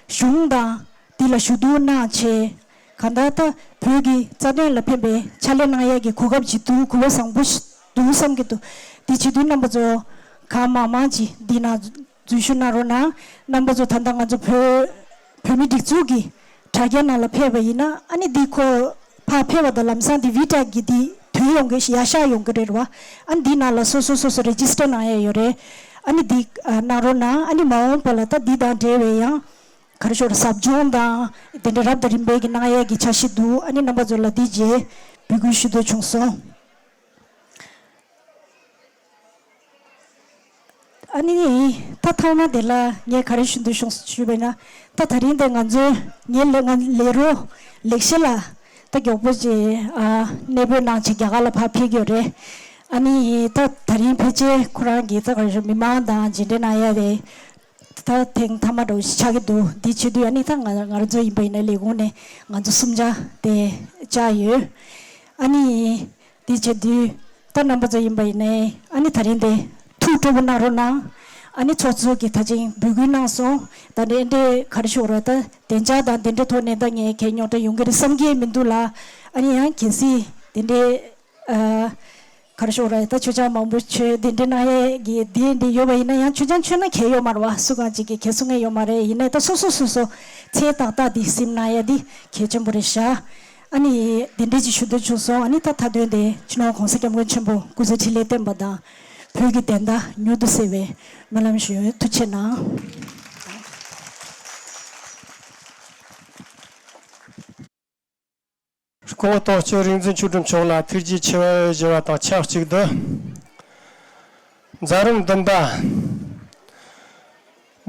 གཞུང་དང་དེ་ལ་ཞུ་གཏུག་གནང་བྱས། གང་ལྟར་ད་བོད་ཀྱི་རྩ་དོན་ལ་ཕན་པའི་ཕྱག་ལས་གནང་ཡས་ཀྱི་གོ་སྐབས་ཅིག་འདུག་གོ་སྐབས་བཟང་པོ་ཞིག་འདུག་བསམ་གྱི་འདུག་དེ་བྱེད་དུས་རྣམ་པ་ཚོ་གང་མང་མང་ཅིག་འདི་ནང་འཛུལ་ཞུགས་གནང་རོགས་གནང་། རྣམ་པ་ཚོ་ད་ལྟ་ང་ཚོ་བོད་བོད་མི་སྒྲིག་འཛུགས་ཀྱི་དྲ་རྒྱ་ནང་ལ་ཕེབས་པ་ཡིན་ན་ཨ་ནི་འདི་ཁོ་ཕར་ཕེབས་པ་དང་ལམ་སང་འདི་ཝི་ཊེག་གི་འདི་ཐོན་ཡོང་གི་ཡར་ཤར་ཡོང་གི་རེད་བ། ཨ་ནི་འདི་ནང་ལ་སོ་སོ་སོ་སོ་རེ་ཇི་སི་ཊར་གནང་ཡས་ཡོད་རེད། ཨ་ནི་འདི་ཨ་གནང་རོགས་གནང་། ཨ་ནི་མ་འོངས་པ་ལ་ད་འདི་དང་འབྲེལ་བའི་ཡང་ག་རེ་ཞུ་དགོས་རེད། ཟབ་སྦྱོང་དང་དེ་འདྲ་རབ་དང་རིམ་པས་ཀྱི་གནང་ཡས་ཀྱི་འཆར་གཞི་འདུག་ཨ་ནི་རྣམ་པ་ཚོ་ལ་འདི་རྗེས་འབོད་སྐུལ་ཞུ་འདོད་བྱུང་སོང་། ཨ་ནི་ད་ཐོག་མ་དེ་ལ་ངས་ག་རེ་ཞུ་འདོད་བྱུང་ཞུས་པ་ཡིན་ན། ད་ད་རིང་འདི་ང་ཚོའི་ངའི་ལས་ང་ལས་རོགས་ལེགས་བཤད་ལགས་ད་མགྱོགས་པོ་ཅིག་ཨ་གནས་སྤོས་གནང་བྱས་རྒྱ་གར་ལ་ཕར་ཕེབས་ཀྱི་ཡོད་རེད། ཨ་ནི་ད་ད་རིང་ཕལ་ཆེར་ཁོ་རང་གིས་ད་ག་རེ་ཞུ་མི་མང་དང་མཇལ་འཕྲད་གནང་ཡ་རེད། ད་ཐེངས་མཐའ་མ་འདྲ་བོ་ཞིག་ཆགས་ཀྱི་འདུག་འདི་བྱེད་དུས་ཨ་ནི་ད་ང་ང་རང་ཚོ་ཡིན་པ་ཡིན་ན་ལས་ཁུངས་ནས་ང་ཚོ་གསུམ་ཆ་དེ་བཅར་ཡོད། ཨ་ནི་འདི་བྱེད་དུས་ད་རྣམ་པ་ཚོ་ཡིན་པ་ཡིན་ནའི་ཨ་ནི་ད་རིང་དེ་ཐུགས་སྤྲོ་པོ་གནང་རོགས་གནང་། ཨ་ནི་ཚོགས་གཙོ་གིས་ད་ཅིང་འབོད་སྐུལ་གནང་སོང་། ད་འདི་འདྲའི་ག་རེ་ཞུ་དགོས་རེད། ད་བདེ་འཇགས་དང་དེ་འདྲའི་ཐོག་ནས་ད་ངས་གལ་རྙོག་དྲ་ཡོང་གི་རེད་བསམ་གྱི་མི་འདུག་ལ། ཨ་ནི་ཡང་གལ་སྲིད་དེ་འདྲའི་ཨ། ག་རེ་ཞུ་དགོས་རེད། ད་མཆོད་ཆང་མང་པོ་མཆོད་དེ་འདྲ་གནང་ཡས་ཀྱི་དེ་འདྲ་ཡོད་པ་ཡིན་ན་ཡང་མཆོད་ཆང་མཆོད་ན་གལ་ཡོད་མ་རེད་བ། སུ་གང་ཅིག་གིས་གལ་གསུང་མཁན་ཡོད་མ་རེད། ཡིན་ནའི་ད་སོ་སོ་སོ་སོ་ཚད་ཏག་ཏག་དེ་སེམས་གནང་ཡས་དེ་གལ་ཆེན་པོ་རེད་ཤག་ཨ་ནི་དེ་འདྲ་ཅིག་ཞུ་འདོད་བྱུང་སོང་། ཨ་ནི་ད་མཐའ་དོན་དེ་སྤྱི་ནོར་གོང་ས་སྐྱབས་མགོན་ཆེན་པོ་སྐུ་ཚེ་ཁྲི་ལོ་བརྟན་པ་དང་། བོད་ཀྱི་བདེན་མཐའ་མྱུར་དུ་གསལ་བའི་སྨོན་ལམ་ཞུ། ཐུགས་རྗེ་གནང་། སྐུ་ངོ་དོན་གཅོད་རིག་འཛིན་ཆོས་སྒྲོན་མཆོག་ལ་ཐུགས་རྗེ་ཆེ་བ་ཞུ་བ་དང་ཆབས་ཅིག་ཏུ། མཛད་རིམ་བདུན་པ།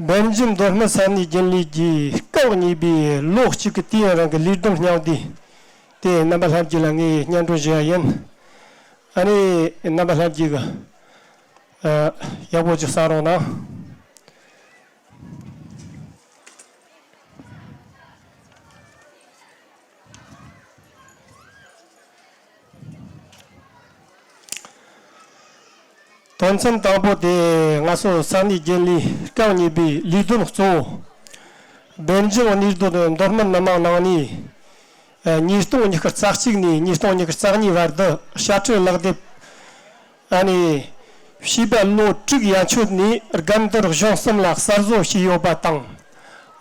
སྦེལ་ཇམ་མདོ་སྨད་ས་གནས་རྒྱུན་ལས་ཀྱིས་སྐབས་གཉིས་པའི་ལོ་གཅིག་གི་དུས་ཡུན་རིང་གི་ལས་བསྡོམས་སྙིང་བསྡུས་དེ་རྣམ་པ་ལྷན་རྒྱས་ལ་ངས་སྙན་སྒྲོན་ཞུ་ཡ་ཡིན། ཨ་ནི་རྣམ་པ་ལྷན་རྒྱས་ཀྱིས་ཡག་པོ་ཅིག་གསན་རོགས་གནང་། དོན་ཚན་དང་པོ་དེ་ང་ཚོ་ས་གནས་རྒྱུན་ལས་སྐབས་གཉིས་པའི་ལས་དོན་གཙོ་བོ། སྦེལ་ཇམ་གནས་སྡོད་མདོ་སྨད་མི་མང་ནང་ནས། ཉིས་སྟོང་ཉི་ཤུ་རྩ་གཅིག་ནས་ཉིས་སྟོང་ཉི་ཤུ་རྩ་གཉིས་བར་དུ་དཔྱ་ཁྲལ་ལག་དེབ། ཨ་ནི། བྱིས་པ་ལོ་དྲུག་ཡན་ཆོད་ནས་རྒན་དར་གཞོན་གསུམ་ལ་གསར་བཟོ་བྱས་ཡོད་པ་དང་།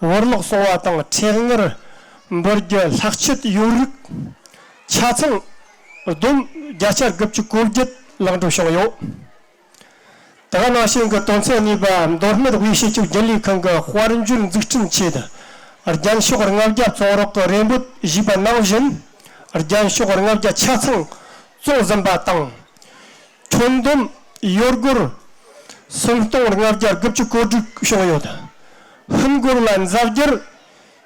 བོར་བརླག་སོང་བ་དང་ཁྲལ་དངུལ་འབུལ་རྒྱུ་ལྷག་ཆད་ཡོད་རིགས་ཆ་ཚང་བསྡོམས་བརྒྱ་ཆ་དགུ་བཅུ་གོ་བརྒྱད་ལེགས་འགྲུབ་བྱུང་ཡོད། དེ་ག་ནང་བཞིན་གྱི་དོན་ཚན་གཉིས་པ། མདོ་སྨད་དབུས་སྤྱི་ཁྱབ་རྒྱུན་ལས་ཁང་གི་དཔལ་འབྱོར་འཛུགས་སྐྲུན་ཆེད། རྒྱན་ཤོག་ལྔ་བརྒྱ་བཙོང་རོགས་ཀྱི་རེ་འབོད་ཞུས་པ་ནང་བཞིན། རྒྱན་ཤོག་ལྔ་བརྒྱ་ཆ་ཚང་བཙོང་ཟིན་པ་དང་། ཁྲོན་བསྡོམས་ཡོ་སྒོར་སུམ་སྟོང་ལྔ་བརྒྱ་དགུ་བཅུ་གོ་དྲུག་བྱུང་ཡོད། ཧིན་སྒོར་ལ་འཛའ་བརྒྱར་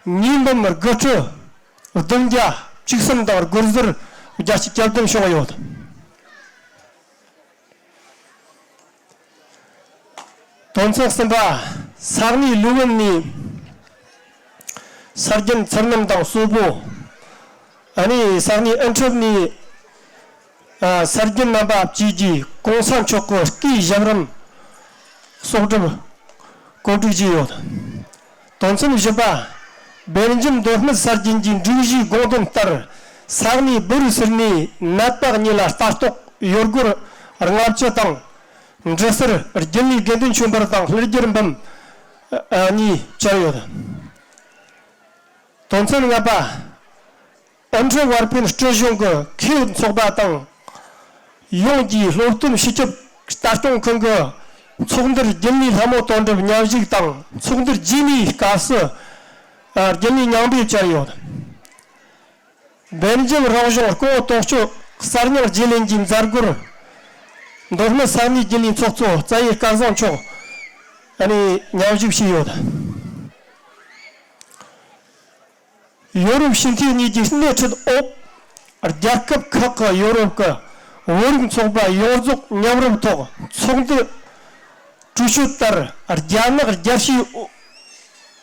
ཉིས་འབུམ་དགུ་ཁྲི་བདུན་བརྒྱ་བཅུ་གསུམ་དང་སྒོར་ཟུར་བརྒྱད་ཅུ་གྱ་བདུན་བྱུང་ཡོད། དོན་ཚན་གསུམ་པ། ས་གནས་ལུའུ་ཝེན་ནས་ས་རྒྱུན་ཚུར་སྣོན་དང་གསོལ་པོ། ཨ་ནི་ས་གནས་ཨན་ཁྲུབ་ནས། ཨ། ས་རྒྱུན་རྣམ་པ་བཅས་ཀྱིས་གོང་ས་མཆོག་གི་སྐུའི་ཞབས་རིམ་གསོག་སྒྲུབ་གོ་སྒྲིག་བྱས་ཡོད། དོན་ཚན་བཞི་པ། སྦེལ་ཇམ་མདོ་སྨད་ས་རྒྱུན་གྱི་སྒྲིག་གཞིའི་དགོངས་དོན་ལྟར། ས་གནས་སྦུ་རུ་སིལ་ནས་ནད་པ་གཉིས་ལ་ལྟ་རྟོག་ཡོ་སྒོར་ལྔ་བཅུ་དང་། འབྲི་སར་རྒྱུན་ལས་དགེ་འདུན་ཆོས་འཕེལ་དང་ལྷུ་རྒྱུད་འབུམ་གཉིས་བཅར་ཡོད། དོན་ཚན་ལྔ་པ། ཨན་ཁྲི་ཝར་ཕན་སྤྲོད་གཞུང་གི་མཁས་ཡོད་ཚོགས་པ་དང་། ཡོངས་ཀྱི་སློབ་སྟོན་སྤྱི་ཁྱབ་ལྟ་སྐྱོང་ཁང་གི་ཚོགས་འདུར་རྒྱུན་ལས་ལྷ་མོ་དོན་གྲུབ་མཉམ་ཞུགས་དང་། ཚོགས་འདུར་རྗེས་མའི་སྐབས་སུ། ཨ། རྒྱུན་ལས་མཉམ་པས་བཅར་ཡོད། སྦེལ་ཇམ་རང་གཞུང་སྐུ་ངོ་དོན་གཅོད་གསར་རྙིང་བརྗེ་ལེན་གྱི་མཛད་སྒོར། མདོ་སྨད་ས་གནས་རྒྱུན་ལས་ཚོགས་གཙོ་རྩ་ཡེ་སྐལ་བཟང་མཆོག་ནས་མཉམ་ཞུགས་བྱས་ཡོད། ཡོ་རོབ་སྤྱི་འཐུས་གཉིས་ཀྱི་སྣེ་ཁྲིད་འོག་རྒྱལ་ཁབ་ཁག་གི་ཡོ་རོབ་ཀྱི་བོད་རིགས་ཚོགས་པ་ཡོངས་རྫོགས་མཉམ་རུབ་ཐོག་ཚོགས་འདུ་གྲོས་ཆོད་ལྟར། རྒྱ་ནག་རྒྱལ་སྤྱིའི་ཨོ་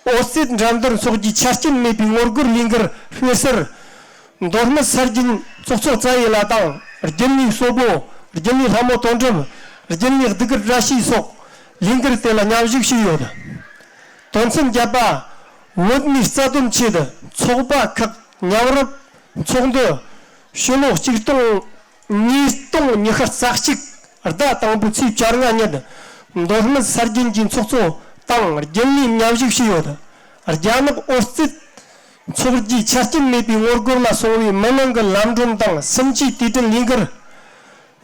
ཨོ་རྩེད་འགྲན་བསྡུར་འཚོགས་རྒྱུའི་ཆ་རྐྱེན་མེད་པའི་ངོ་རྒོལ་ལས་འགུལ་སྤེལ་སར། མདོ་སྨད་ས་རྒྱུན་ཚོགས་གཙོ་རྩ་ཡེ་ལགས་དང་། རྒྱུན་ལས་གསོལ་པོ། རྒྱུན་ལས་ལྷ་མོ་དོན་གྲུབ། རྒྱུན་ལས་སྡུག་གུ་བཀྲ་ཤིས་སོགས་ལས་འགུལ་དེ་ལ་མཉམ་ཞུགས་བྱས་ཡོད། དོན་ཚན་བརྒྱད་པ། བོད་མིའི་རྩ་དོན་ཆེད་ཚོགས་པ་ཁག་མཉམ་རུབ་ཚོགས་འདུ་ཕྱི་ལོ་ཆིག་སྟོང་ཉིས་སྟོང་ཉི་ཤུ་རྩ་གཅིག་ཟླ་དང་པོའི་ཚེས་བཅོ་ལྔ་ཉིན་མདོ་སྨད་ས་རྒྱུན་གྱི་ཚོགས་གཙོ་དང་རྒྱུན་ལས་མཉམ་ཞུགས་བྱས་ཡོད། རྒྱ་ནག་ཨོ་རྩེད་འཚོགས་རྒྱུའི་ཆ་རྐྱེན་མེད་པའི་ངོ་རྒོལ་ལ་སོང་བའི་མི་མང་གི་ལམ་གྲོན་དང་སུམ་ཅུའི་དུས་དྲན་ལས་འགུལ།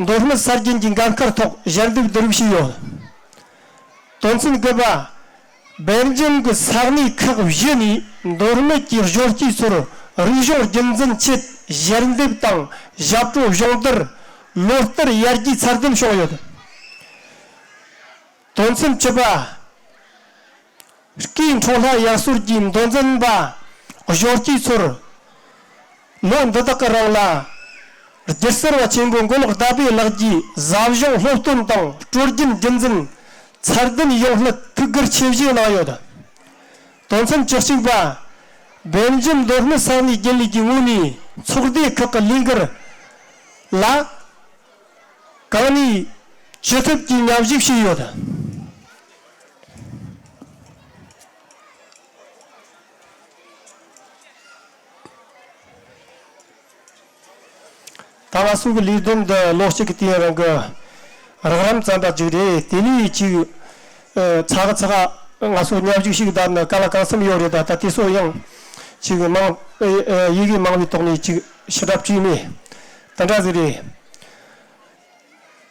མདོ་སྨད་ས་རྒྱུན་གྱི་འགན་ཁུར་ཐོག་ཞལ་འདེབས་བསྡུ་རུབ་བྱས་ཡོད། དོན་ཚན་དགུ་པ། སྦེལ་ཇམ་གྱི་ས་གནས་ཁག་བཞི་ནས་མདོ་སྨད་ཀྱི་གཞོན་སྐྱེས་ཚོར་རིག་གཞུང་རྒྱུན་འཛིན་ཆེད་ཞལ་འདེབས་དང་ཞབས་བྲོ་སྦྱོང་བརྡར། ལོ་ལྟར་ཡར་རྒྱས་ཚད་ལྡན་བྱུང་ཡོད། དོན་ཚན་བཅུ་པ། སྐུའི་འཁྲུངས་ལྷ་ཡར་སོར་གྱི་མདོ་འཛིན་པ་གཞོན་སྐྱེས་ཚོར་ལོ་འདི་དག་གི་རིང་ལ། སྒྱུ་རྩལ་བ་ཆེན་པོ་མགོ་ལོག་ཟླ་བྷེ་ལགས་ཀྱིས་ཟབ་སྦྱོང་སློབ་སྟོན་དང་སྲོལ་རྒྱུན་རྒྱུན་འཛིན་ཚད་ལྡན་ཡོང་སླད་ཐུགས་ཁུར་ཆེ་བཞེས་གནང་ཡོད། དོན་ཚན་བཅུ་གཅིག་པ། སྦེལ་ཇམ་མདོ་སྨད་ས་གནས་རྒྱུན་ལས་ཀྱི་ངོས་ནས་ཚོགས་སྡེ་ཁག་གི་ལས་འགུལ་ལ། གང་ནུས་ཅི་ཐུབ་ཀྱིས་མཉམ་ཞུགས་བྱས་ཡོད། ད་ང་ཚོ་གི་ལས་བསྡོམས་འདི་ལོ་གཅིག་གི་དུས་ཡུན་རིང་གི་རགས་རིམ་ཙམ་པ་ཅིག་རེད། དེ་ནས་ཅིག་ཨ། ཚ་ག་ཚ་ག་ང་ཚོ་མཉམ་ཞུགས་ཤིག་བསྡད་ན་ག་ལ་གང་འཚམ་ཡོད་རེད། ད་ད་དེ་ཚོ་ཡང་ཅིག་མང་ཨ། ཡི་གེ་མང་བའི་ཐོག་ནས་ཅིག་ཕྱི་བསྒྲགས་བྱས་མེད། དེ་འདྲ་ཟིག་རེད།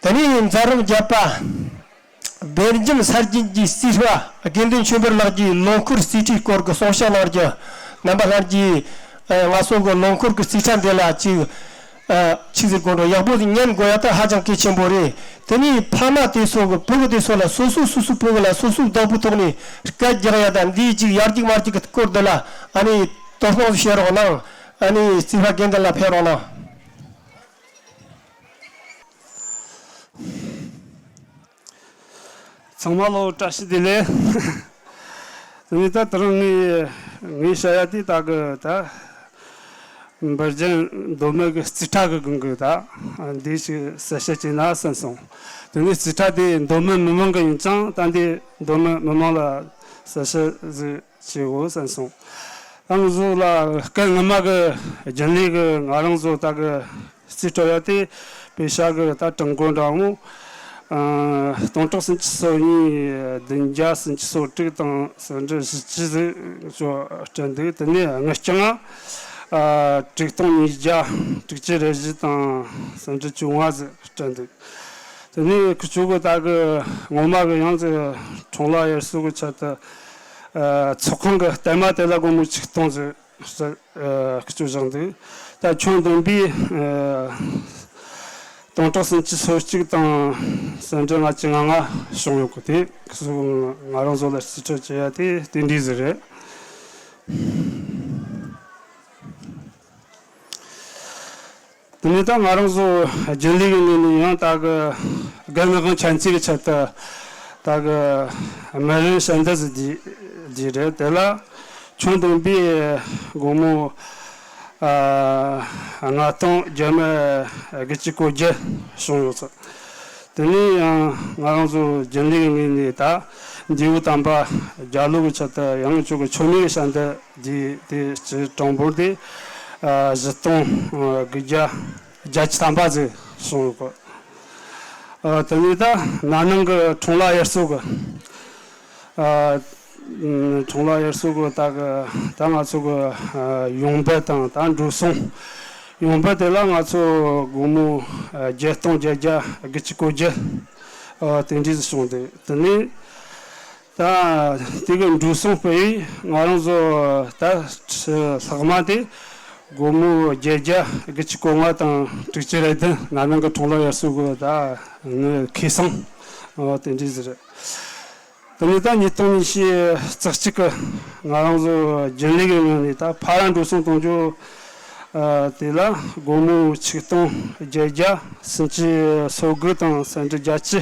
དེ་ནས་མཛད་རིམ་བརྒྱད་པ། སྦེལ་ཇམ་ས་རྒྱུན་གྱི་རྩིས་པ་དགེ་འདུན་ཆོས་འཕེལ་ལགས་ཀྱིས་ལོ་འཁོར་རྩིས་ཁྲའི་སྐོར་གྱི་གསུང་བཤད་གནང་རྒྱུ། རྣམ་པ་ལྷན་རྒྱས། ཨ། ང་ཚོ་གི་ལོ་འཁོར་གྱི་རྩིས་ཁྲ་འདི་ལ་ཅིག་ཨ། ཆི་ཟེར་དགོས་འགྲོ། ཡག་པོ་ཉན་དགོས་ཡ་ད་ཧ་ཅང་གལ་ཆེན་པོ་རེད། དེ་ནས་ཕ་མ་དེ་ཚོ་གི་ཕྲུ་གུ་དེ་ཚོ་ལ་སོ་སོ་སོ་སོའི་ཕྲུ་གུ་ལ་སོ་སོའི་བདག་པོའི་ཐོག་ནས་སྐད་རྒྱག་ཡ་ད་འདིའི་ཅིག་ཡར་རྒྱུག་མར་རྒྱུག་གི་སྐོར་འདི་ལ་ཨ་ནི་དོ་སྣང་བྱེད་རོགས་གནང་། ཨ་ནི་རྩིས་པ་དགེ་འདུན་ལགས་ཕེབས་རོགས་གནང་། ཚང་མ་ལ་བཀྲ་ཤིས་བདེ་ལེགས། དེ་ནས་ད་དེ་རིང་ངས་ངས་བཤད་ཡ་དེ་ད་གི་ད་འབར་ཇན་མདོ་སྨད་ཀྱི་རྩིས་ཁྲ་གི་སྒང་གི་ད་འདི་ཞིག་གསལ་བཤད་བྱས་ན་བསམ་སོང་། དེ་ནས་རྩིས་ཁྲ་དེ་མདོ་སྨད་མི་མང་གི་ཡིན་ཙང་ད་འདི་མདོ་སྨད་མི་མང་ལ་གསལ་བཤད་ཟིག་བྱེད་དགོས་བསམ་སོང་། ད་ང་ཚོ་ལ་སྐབས་སྔ་མ་གི་རྒྱུན་ལས་གི་ང་རང་ཚོ་ད་གི་རྩིས་སྤྲོད་ཡ་དེ་པེ་ཤ་གི་ད་གྲངས་འབོར་འདྲ་མོ། ཨ། སྟོང་ཕྲག་སུམ་ཅུ་སོ་གཉིས་བདུན་བརྒྱ་སུམ་ཅུ་སོ་དྲུག་དང་སེན་ཊིམ་བཞི་བཅུ་ཟིག་ཅོ་སྤྲད་འདུག་དེ་ནས་དངུལ་རྐྱང་ཨ་དྲུག་སྟོང་ཉིས་བརྒྱ་དྲུག་ཅུ་རེ་བཞི་དང་སེན་ཊིམ་བཅོ་ལྔ་ཟིག་སྤྲད་འདུག་དེ་ནས་ཁི་ཆོ་གི་ད་གི་ངོ་མ་གི་ཡང་ཟེར་འཁྲུངས་ལྷ་དབྱར་གསོལ་གི་ཆེད་དུ་ཨ་ཚོགས་ཁང་གི་བརྟན་མ་དེ་ལ་སྒོར་མོ་ཆིག་སྟོང་ཟིག་ཨ་ཁི་ཆོ་བཞག་འདུག་ད་ཁྱོན་བསྡོམས་པས་ཨ་སྟོང་ཕྲག་སུམ་ཅུ་སོ་གཅིག་དང་སེན་ཊིམ་ལྔ་བཅུ་ང་ལྔ་བྱུང་ཡོད་གི། དེ་ཁི་ཆོ་ང་རང་ཚོ་ལ་རྩིས་སྤྲོད་བྱེད་ཡ་དེ་དེ་འདྲ་ཟིག་རེད། དེ་ནས་ད་ང་རང་ཚོ་རྒྱུན་ལས་ཀྱི་ངོས་ནས་ཡང་ད་གི་རྒན་ངག་དབང་ཆོས་འཛིན་གྱི་ཆེད་དུ་ད་གི་སྨན་རིན་ཞལ་འདེབས་ཟེར་རྒྱུ་རེད། དེ་ལ་ཁྱོན་བསྡོམས་པས་སྒོར་མོ་ཨ་ལྔ་སྟོང་བརྒྱ་མེད་དགུ་བཅུ་གོ་བརྒྱད་བྱུང་ཡོད་ཚོད། དེ་ནས་ཡང་ང་རང་ཚོ་རྒྱུན་ལས་ཀྱི་ངོས་ནས་ད་འདས་པོ་དམ་པ་རྒྱ་ལོ་གི་ཆེད་དུ་ཡང་ཁྱོད་ཀྱི་མཆོད་མེ་གི་ཞལ་འདེབས་དེ་དེ་སྤྱི་གྲངས་འབོར་དེ་ཨ་བཞི་སྟོང་ཨ་དགུ་བརྒྱ་བརྒྱད་ཅུ་ཐམ་པ་ཟིག་བྱུང་ཡོད་གི། ཨ་དེ་ནས་ད་ན་ནིང་གི་འཁྲུངས་ལྷ་དབྱར་གསོལ་གི་ཨ་འཁྲུངས་ལྷ་དབྱར་གསོལ་གི་ད་གི་ད་ང་ཚོ་གི་ཨ་ཡོང་འབབ་དང་ད་འགྲོ་སོང་། ཡོང་འབབ་དེ་ལ་ང་ཚོ་སྒོར་མོ་ཨ་བརྒྱད་སྟོང་བརྒྱད་བརྒྱ་དགུ་བཅུ་གོ་བརྒྱད་ཨ་དེ་འདྲ་ཟིག་བྱུང་འདུག་དེ་ནས་ད་དེ་གི་འགྲོ་སོང་སྤེལ་ཡིས་ང་རང་ཚོ་ད་ལྷག་མ་དེ་སྒོར་མོ་བརྒྱད་བརྒྱ་དགུ་བཅུ་གོ་ལྔ་དང་དྲུག་ཅུ་རེ་བདུན། ན་ནིང་གི་འཁྲུངས་ལྷ་དབྱར་གསོལ་གི་ད་ངའི་ཁེ་བཟང་ཨ་དེ་འདྲ་ཟིག་རེད། དེ་ནས་ད་ཉིས་སྟོང་ཉི་ཤུ་རྩ་གཅིག་གི་ང་རང་ཚོ་རྒྱུན་ལས་ཀྱི་ངོས་ནས་ད་ཕ་ར་འགྲོ་སོང་གཏོང་རྒྱུ་ཨ་དེ་ལ་སྒོར་མོ་ཆིག་སྟོང་བརྒྱད་བརྒྱ་སུམ་ཅུ་སོ་དགུ་དང་སེན་ཊིམ་བརྒྱད་ཅུ།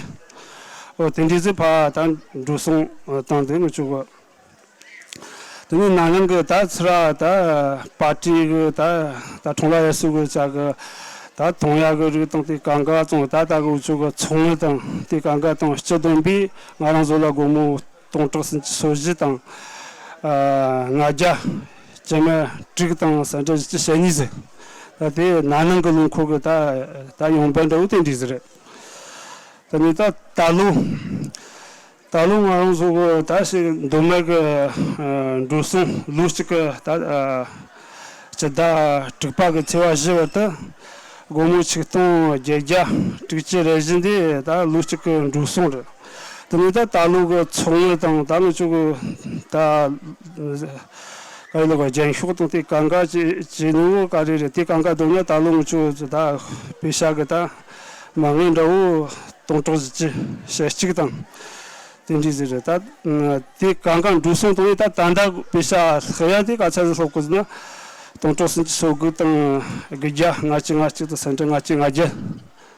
འོ་དེ་འདྲ་ཟིག་ཕར་ད་འགྲོ་སོང་བཏང་འདུག་ངེད་ཅག་གི། དེ་ནས་ན་ནིང་གི་ད་ཚུར་ད་པར་ཊི་གི་ད་ད་འཁྲུངས་ལྷ་དབྱར་གསོལ་གི་ཆ་གི་ད་གཏོང་ཡག་གི་རིགས་དང་དེ་གང་ག་བཙོང་ད་ད་གི་འུ་ཅག་གི་ཚོགས་དངུལ་དང་དེ་གང་ག་དང་སྤྱི་བསྡོམས་པས་ང་རང་ཚོ་ལ་སྒོར་མོ་སྟོང་ཕྲག་སུམ་ཅུ་སོ་བཞི་དང་ཨ་ལྔ་བརྒྱ་བཅུ་མེད་དྲུག་དང་སེན་ཊིམ་བཞི་བཅུ་ཞེ་གཉིས་ཟིག་ད་དེ་ན་ནིང་གི་ལོ་འཁོར་གི་ད་ད་ཡོང་འབབ་འདྲ་བོ་དེ་འདྲ་ཟིག་རེད། དེ་ནས་ད་ད་ལོ། ད་ལོ་ང་རང་ཚོ་གི་ད་ཞིག་མདོ་སྨད་གི་ཨ་འགྲོ་སོང་ལོ་གཅིག་གི་ད་ཨ་སྤྱི་ཟླ་དྲུག་པ་གི་ཚེས་པ་བཞི་བར་དུ་སྒོར་མོ་ཆིག་སྟོང་བརྒྱད་བརྒྱ་དྲུག་ཅུ་རེ་བཞི་འདི་ད་ལོ་གཅིག་གི་འགྲོ་སོང་རེད། དེ་ནས་ད་ད་ལོ་གི་ཚོགས་དངུལ་དང་ད་ལོ་ཅོག་གི་ད་ག་ཡི་ལོ་གི་རྒྱན་ཤོག་དང་དེ་གང་ག་ཅི་ཅི་ནུ་ག་རེ་རེད། དེ་གང་ག་བསྡོམས་ན་ད་ལོ་ང་ཚོ་ད་པེ་ཤ་གི་ད་མ་དངུལ་འདྲ་བོ་སྟོང་ཕྲག་བཞི་བཅུ་ཞེ་གཅིག་དང་། དེ་འདྲ་ཟིག་རེད། ད་དེ་གང་གང་འགྲོ་སོང་བཏང་ཡས་ད་ད་ལྟ་པེ་ཤ་ལྷག་ཡ་དེ་ག་ཚད་ཟིག་ལྷག་གི་ཟེར་ན་སྟོང་ཕྲག་སུམ་ཅུ་སོ་དགུ་དང་དགུ་བརྒྱ་ལྔ་བཅུ་ང་གཅིག་དང་སེན་ཊིམ་ལྔ་བཅུ་ང་བརྒྱད།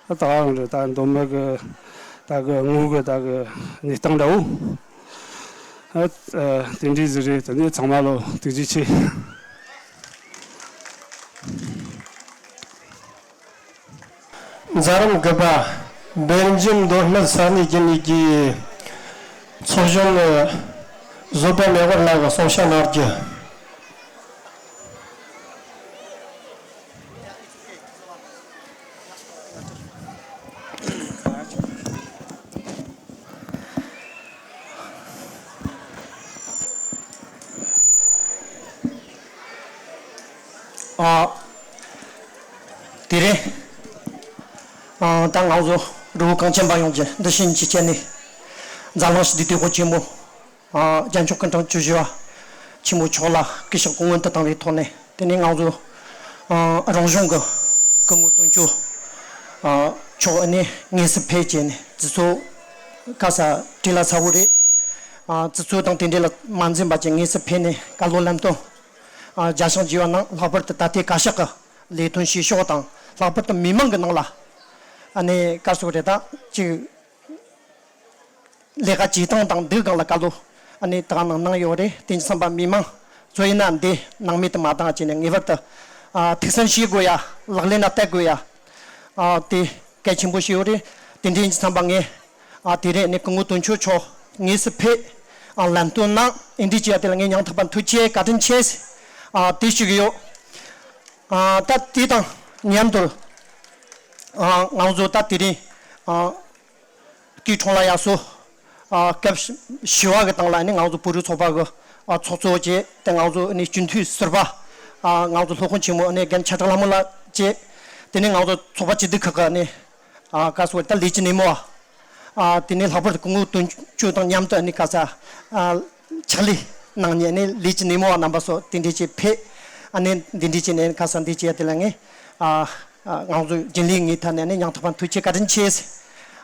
ད་ད་ག་རང་རེད། ད་མདོ་སྨད་གི་ད་གི་དངུལ་གི་ད་གི་གནས་སྟངས་འདྲ་བོ་ཨ་དེ་འདྲ་ཟིག་རེད། དེ་ནས་ཚང་མ་ལོ་ཐུགས་རྗེ་ཆེ། མཛད་རིམ་དགུ་པ། སྦེལ་ཇམ་མདོ་སྨད་ས་གནས་རྒྱུན་ལས་ཀྱི་ཚོགས་གཞོན་ནི་བཟོད་པ་མེ་འབར་ལགས་ཀྱིས་གསུང་བཤད་གནང་རྒྱུ། ཨ། དེ་རིང་། ཨ། ད་ང་ཚོ་རི་བོ་གངས་ཅན་པ་ཡོངས་ཀྱི་འདི་བཞིན་གྱི་སྤྱན་ནས་འཛམ་གླིང་ཞི་བདེའི་དེད་དཔོན་ཆེན་མོ། ཨ། རྒྱལ་མཆོག་སྐུ་ཕྲེང་བཅུ་བཞི་པ་ཆེན་མོ་མཆོག་ལ་སྐུ་ཞབས་སྐུ་ངོ་འདི་བཏང་བའི་ཐོག་ནས། དེ་ནས་ང་ཚོ་ཨ་རང་གཞུང་གི་སྐུ་ངོ་དོན་གཅོད་ཨ་མཆོག་ནས་དངོས་སུ་ཕེབས་བྱས་ནས་དུས་ཚོད་ག་ས་བྲེལ་ལ་ཚ་བོ་རེད། ཨ་དུས་ཚོད་དང་དེ་འབྲེལ་ལ་མ་འཛེམས་པ་བྱས་དངོས་སུ་ཕེབས་ནས་བཀའ་སློབ་ལམ་སྟོན་ཨ་རྒྱས་ཤིང་རྒྱས་པ་གནང་། ལྷག་པར་དུ་ད་ལྟའི་བཀའ་ཤག་གི་ལས་དོན་བྱེད་ཕྱོགས་དང་། ལྷག་པར་དུ་མི་མང་གི་ནང་ལ་ཨ་ནི་ག་རེ་ཟེར་དགོས་རེད། ད་ཅིག་ལས་ཀ་བྱེད་སྟངས་དང་འདི་སྒང་ལ་བཀའ་སློབ་ཨ་ནི་དེ་ག་གནང་གནང་ཡོད་རེད། དེ་ཡིན་དུས་ཙམ་པ་མི་མང་ཚོ་ཡིན་ན་འདི་སྣང་མེད་དུ་མ་བཏང་བྱས་ནས་ངེས་པར་དུ་ཨ་ཐུགས་སེམས་བཞེས་དགོས་ཡ། ལག་ལེན་ལ་བསྟར་དགོས་ཡ། ཨ་དེ་གལ་ཆེན་པོ་ཞིག་ཡོད་རེད། དེ་འདྲ་ཡིན་དུས་ཙམ་པ་ངས་ཨ་དེ་རིང་ནས་སྐུ་ངོ་དོན་གཅོད་མཆོག་དངོས་སུ་ཕེབས་ཨ་ལམ་སྟོན་གནང་། ཨེ་འདྲ་བྱས་ཡ་དེ་ལ་ངས་སྙིང་ཐག་པ་ཐུགས་རྗེ་བཀའ་དྲིན་ཆེ་ཨ་དེ་ཞུ་གི་ཡོད། ཨ་ད་དེ་དང་མཉམ་དུ་ཨ་ང་ཚོ་ད་དེ་རིང་ཨ་སྐུའི་འཁྲུངས་ལྷ་དབྱར་གསོལ་ཨ་སྐབས་བཞི་པ་གི་སྟེང་ལ་ནི་ང་ཚོ་བོད་རིགས་ཚོགས་པ་གི་ཨ་ཚོགས་གཙོ་བཅས། དེ་ང་ཚོ་ནི་སྤྱི་འཐུས་ཟུར་པ་ཨ་ང་ཚོ་སློབ་དཔོན་ཆེན་མོ་ནི་རྒན་ཆེ་བྲག་ལྷ་མོ་ལགས་བཅས། དེ་ནི་ང་ཚོ་ཚོགས་པ་སྤྱི་འཐུས་ཁག་གི་ནི་ ཨ་ག་སོ་ད་ལས་ཀྱི་སྣེ་མོ་བ། ཨ་དེ་ནས་ལྷག་པར་དུ་སྐུ་ངོ་དོན་གཅོད་དང་མཉམ་དུ་ཨ་ནི་ག་ས་ཨ་ཕྱག་ལས་གནང་ནས་ཨ་ནི་ལས་ཀྱི་སྣེ་མོ་བ་རྣམ་པ་སོགས་དེ་འདྲས་ཀྱི་ཕེབས། ཨ་ནི་འདི་འདྲས་ཀྱི་ནས་ག་ས་འདི་བྱས་དེ་ལ་ངས་ཨ་ཨ་ང་ཚོ་རྒྱུན་ལས་ངའི་ཐད་ནས་ཨ་ནི་སྙིང་ཐག་པ་ཐུགས་རྗེ་བཀའ་དྲིན་ཆེ་ཟེར།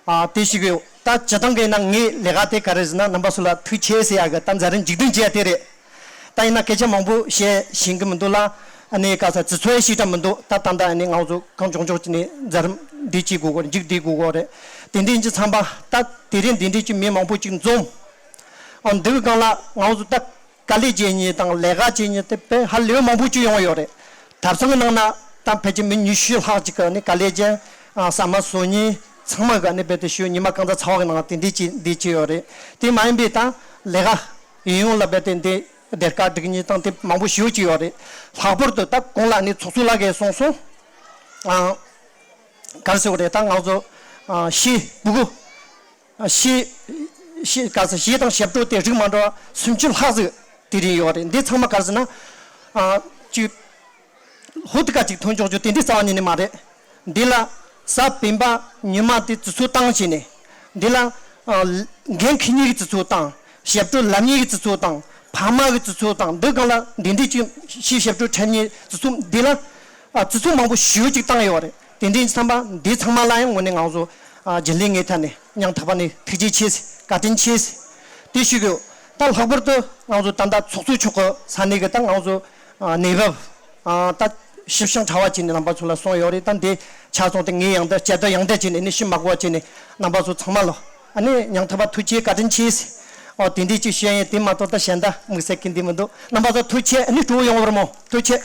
ཨ་དེ་ཞིག་ཡོད། ད་སྤྱི་བཏང་གི་ན་ངའི་ལས་ཀ་དེ་ག་རེ་ཟེར་ན་རྣམ་པ་སོགས་ལ་ཐུགས་རྗེ་ཆེ་ཟེར་ཡ་གི་ད་མཛད་རིམ་མཇུག་སྡོམ་བྱས་ཡ་དེ་རེད། ད་ཡིན་ན་སྐད་ཆ་མང་པོ་བཤད་ཤེས་ཀྱི་མི་འདུག་ལ། ཨ་ནི་ག་ས་དུས་ཚོད་ཞིག་ཀྱང་མི་འདུག་ད་ད་ལྟ་ཨ་ནི་ང་ཚོ་གང་མགྱོགས་མགྱོགས་ཀྱི་ནས་མཛད་རིམ་འདི་བྱེད་དགོས་གོ་མཇུག་བསྡུ་དགོས་གོ་རེད། དེ་འདྲའི་ཅིག་ཚང་པ་ད་དེ་རིང་འདི་འདྲའི་ཅིག་མི་མང་པོ་ཅིག་འཛོམས། ཨ་འདི་གི་སྒང་ལ་ང་ཚོ་ད་དཀའ་ལས་བྱེད་མཁན་དང་ལས་ཀ་བྱེད་མཁན་དེ་དཔེ་ཧ་ལས་མང་པོ་ཅིག་ཡོང་ཡོད་རེད། ཐབ་ཚང་གི་ནང་ན་ད་ཕལ་ཆེར་མི་ཉི་ཤུ་ལྷག་ཅིག་གི་ནི་དཀའ་ལས་བྱས། ཨ་ཟ་མ་བཟོ་མཁན་ཚང་མ་གི་ནི་རྦད་དེ་ཞུ་ཉི་མ་གང་ཙམ་ཚ་བ་གི་ནང་དེ་འདྲའི་ཅིག་འདི་བྱས་ཡོད་རེད། དེ་མ་ཡིན་པའི་ད་ལས་ཀ་ཡིན་ཡོང་ལ་རྦད་དེ་འདི་སྡེར་ཁ་སྒྲིག་མཁན་དང་དེ་མང་པོ་ཞེ་པོ་ཅིག་ཡོད་རེད། ལྷག་པར་དུ་ད་གོང་ལ་ནི་ཚོགས་གཙོ་ལགས་ཀྱིས་གསུངས་སོང་། ཨ་ག་རེ་ཟེར་དགོས་རེད། ད་ང་ཚོ་ཨ་གཞས་ཕྲུ་གུ་ཨ་གཞས་གཞས་ག་ས་གཞས་དང་ཞབས་བྲོ་དེ་རིགས་མ་འདྲ་བ་སུམ་ཅུ་ལྷག་ཟིག་དེ་རིང་ཡོད་རེད། འདི་ཚང་མ་ག་རེ་ཟེར་ན་ཨ་ཅིག་ཧུར་ཐག་ཅིག་ཐོན་ཆོག་རྒྱུ་དེ་འདྲའི་རྩ་བ་ཉིད་ནས་མ་རེད། འདི་ལ་གཟའ་སྤེན་པ་ཉི་མ་དེ་དུས་ཚོད་བཏང་བྱས་ནས། འདི་ལ་ཨ་འགན་འཁྱེར་མཁན་གྱི་དུས་ཚོད་བཏང་། ཞབས་བྲོ་ལབ་མཁན་གྱི་དུས་ཚོད་བཏང་། ཕ་མ་གི་དུས་ཚོད་བཏང་། འདི་སྒང་ལ་འདི་འདྲའི་ཅིག་གཞས་ཞབས་བྲོ་འཁྲབ་མཁན་དུས་ཚོད་འདི་ལ་ཨ་དུས་ཚོད་མང་པོ་ཞེ་པོ་ཅིག་བཏང་ཡོད་རེད། དེ་འདྲའི་ཚང་པ་འདི་ཚང་མ་ལ་ཡང་དངོས་གནས་ང་ཚོ་ཨ་རྒྱུན་ལས་ངའི་ཐད་ནས་སྙིང་ཐག་པ་ནས་ཐུགས་རྗེ་ཆེ་ཟེར། བཀའ་དྲིན་ཆེ་ཟེར། དེ་ཞུ་གི་ཡོད། ད་ལྷག་པར་དུ་ང་ཚོ་ད་ལྟ་ཚོགས་གཙོ་མཆོག་གི་ས་གནས་ཀྱི་ད་ང་ཚོ་ཨ་གནས་བབ་ཨ་ད་ཞིབ་ཅིང་ཕྲ་བ་བྱས་ནས་རྣམ་པ་ཚོ་ལ་གསུངས་ཡོད་རེད། ད་འདི་ཆ་ཚང་དེ་ངས་ཡང་བསྐྱར་བསྐྱར་ཟློས་ཡང་བསྐྱར་བྱས་ནས་ནི་ཞུ་མ་དགོས་པ་བྱས་ནས་རྣམ་པ་ཚོ་ཚང་མ་ལ་ཨ་ནི་སྙིང་ཐག་པ་ཐུགས་རྗེ་བཀའ་དྲིན་ཆེ་ཟེར། ཨོ་དེ་འདྲའི་ཅིག་བཤད་ཡས་དེ་མ་གཏོགས་ད་གཞན་དག་དམིགས་བསལ་གི་འདི་མི་འདུག་རྣམ་པ་ཚོ་ཐུགས་རྗེ་ཆེ། ཨ་ནི་སྤྲོ་བོ་ཡོང་བར་སྨོན། ཐུགས་རྗེ་ཆེ།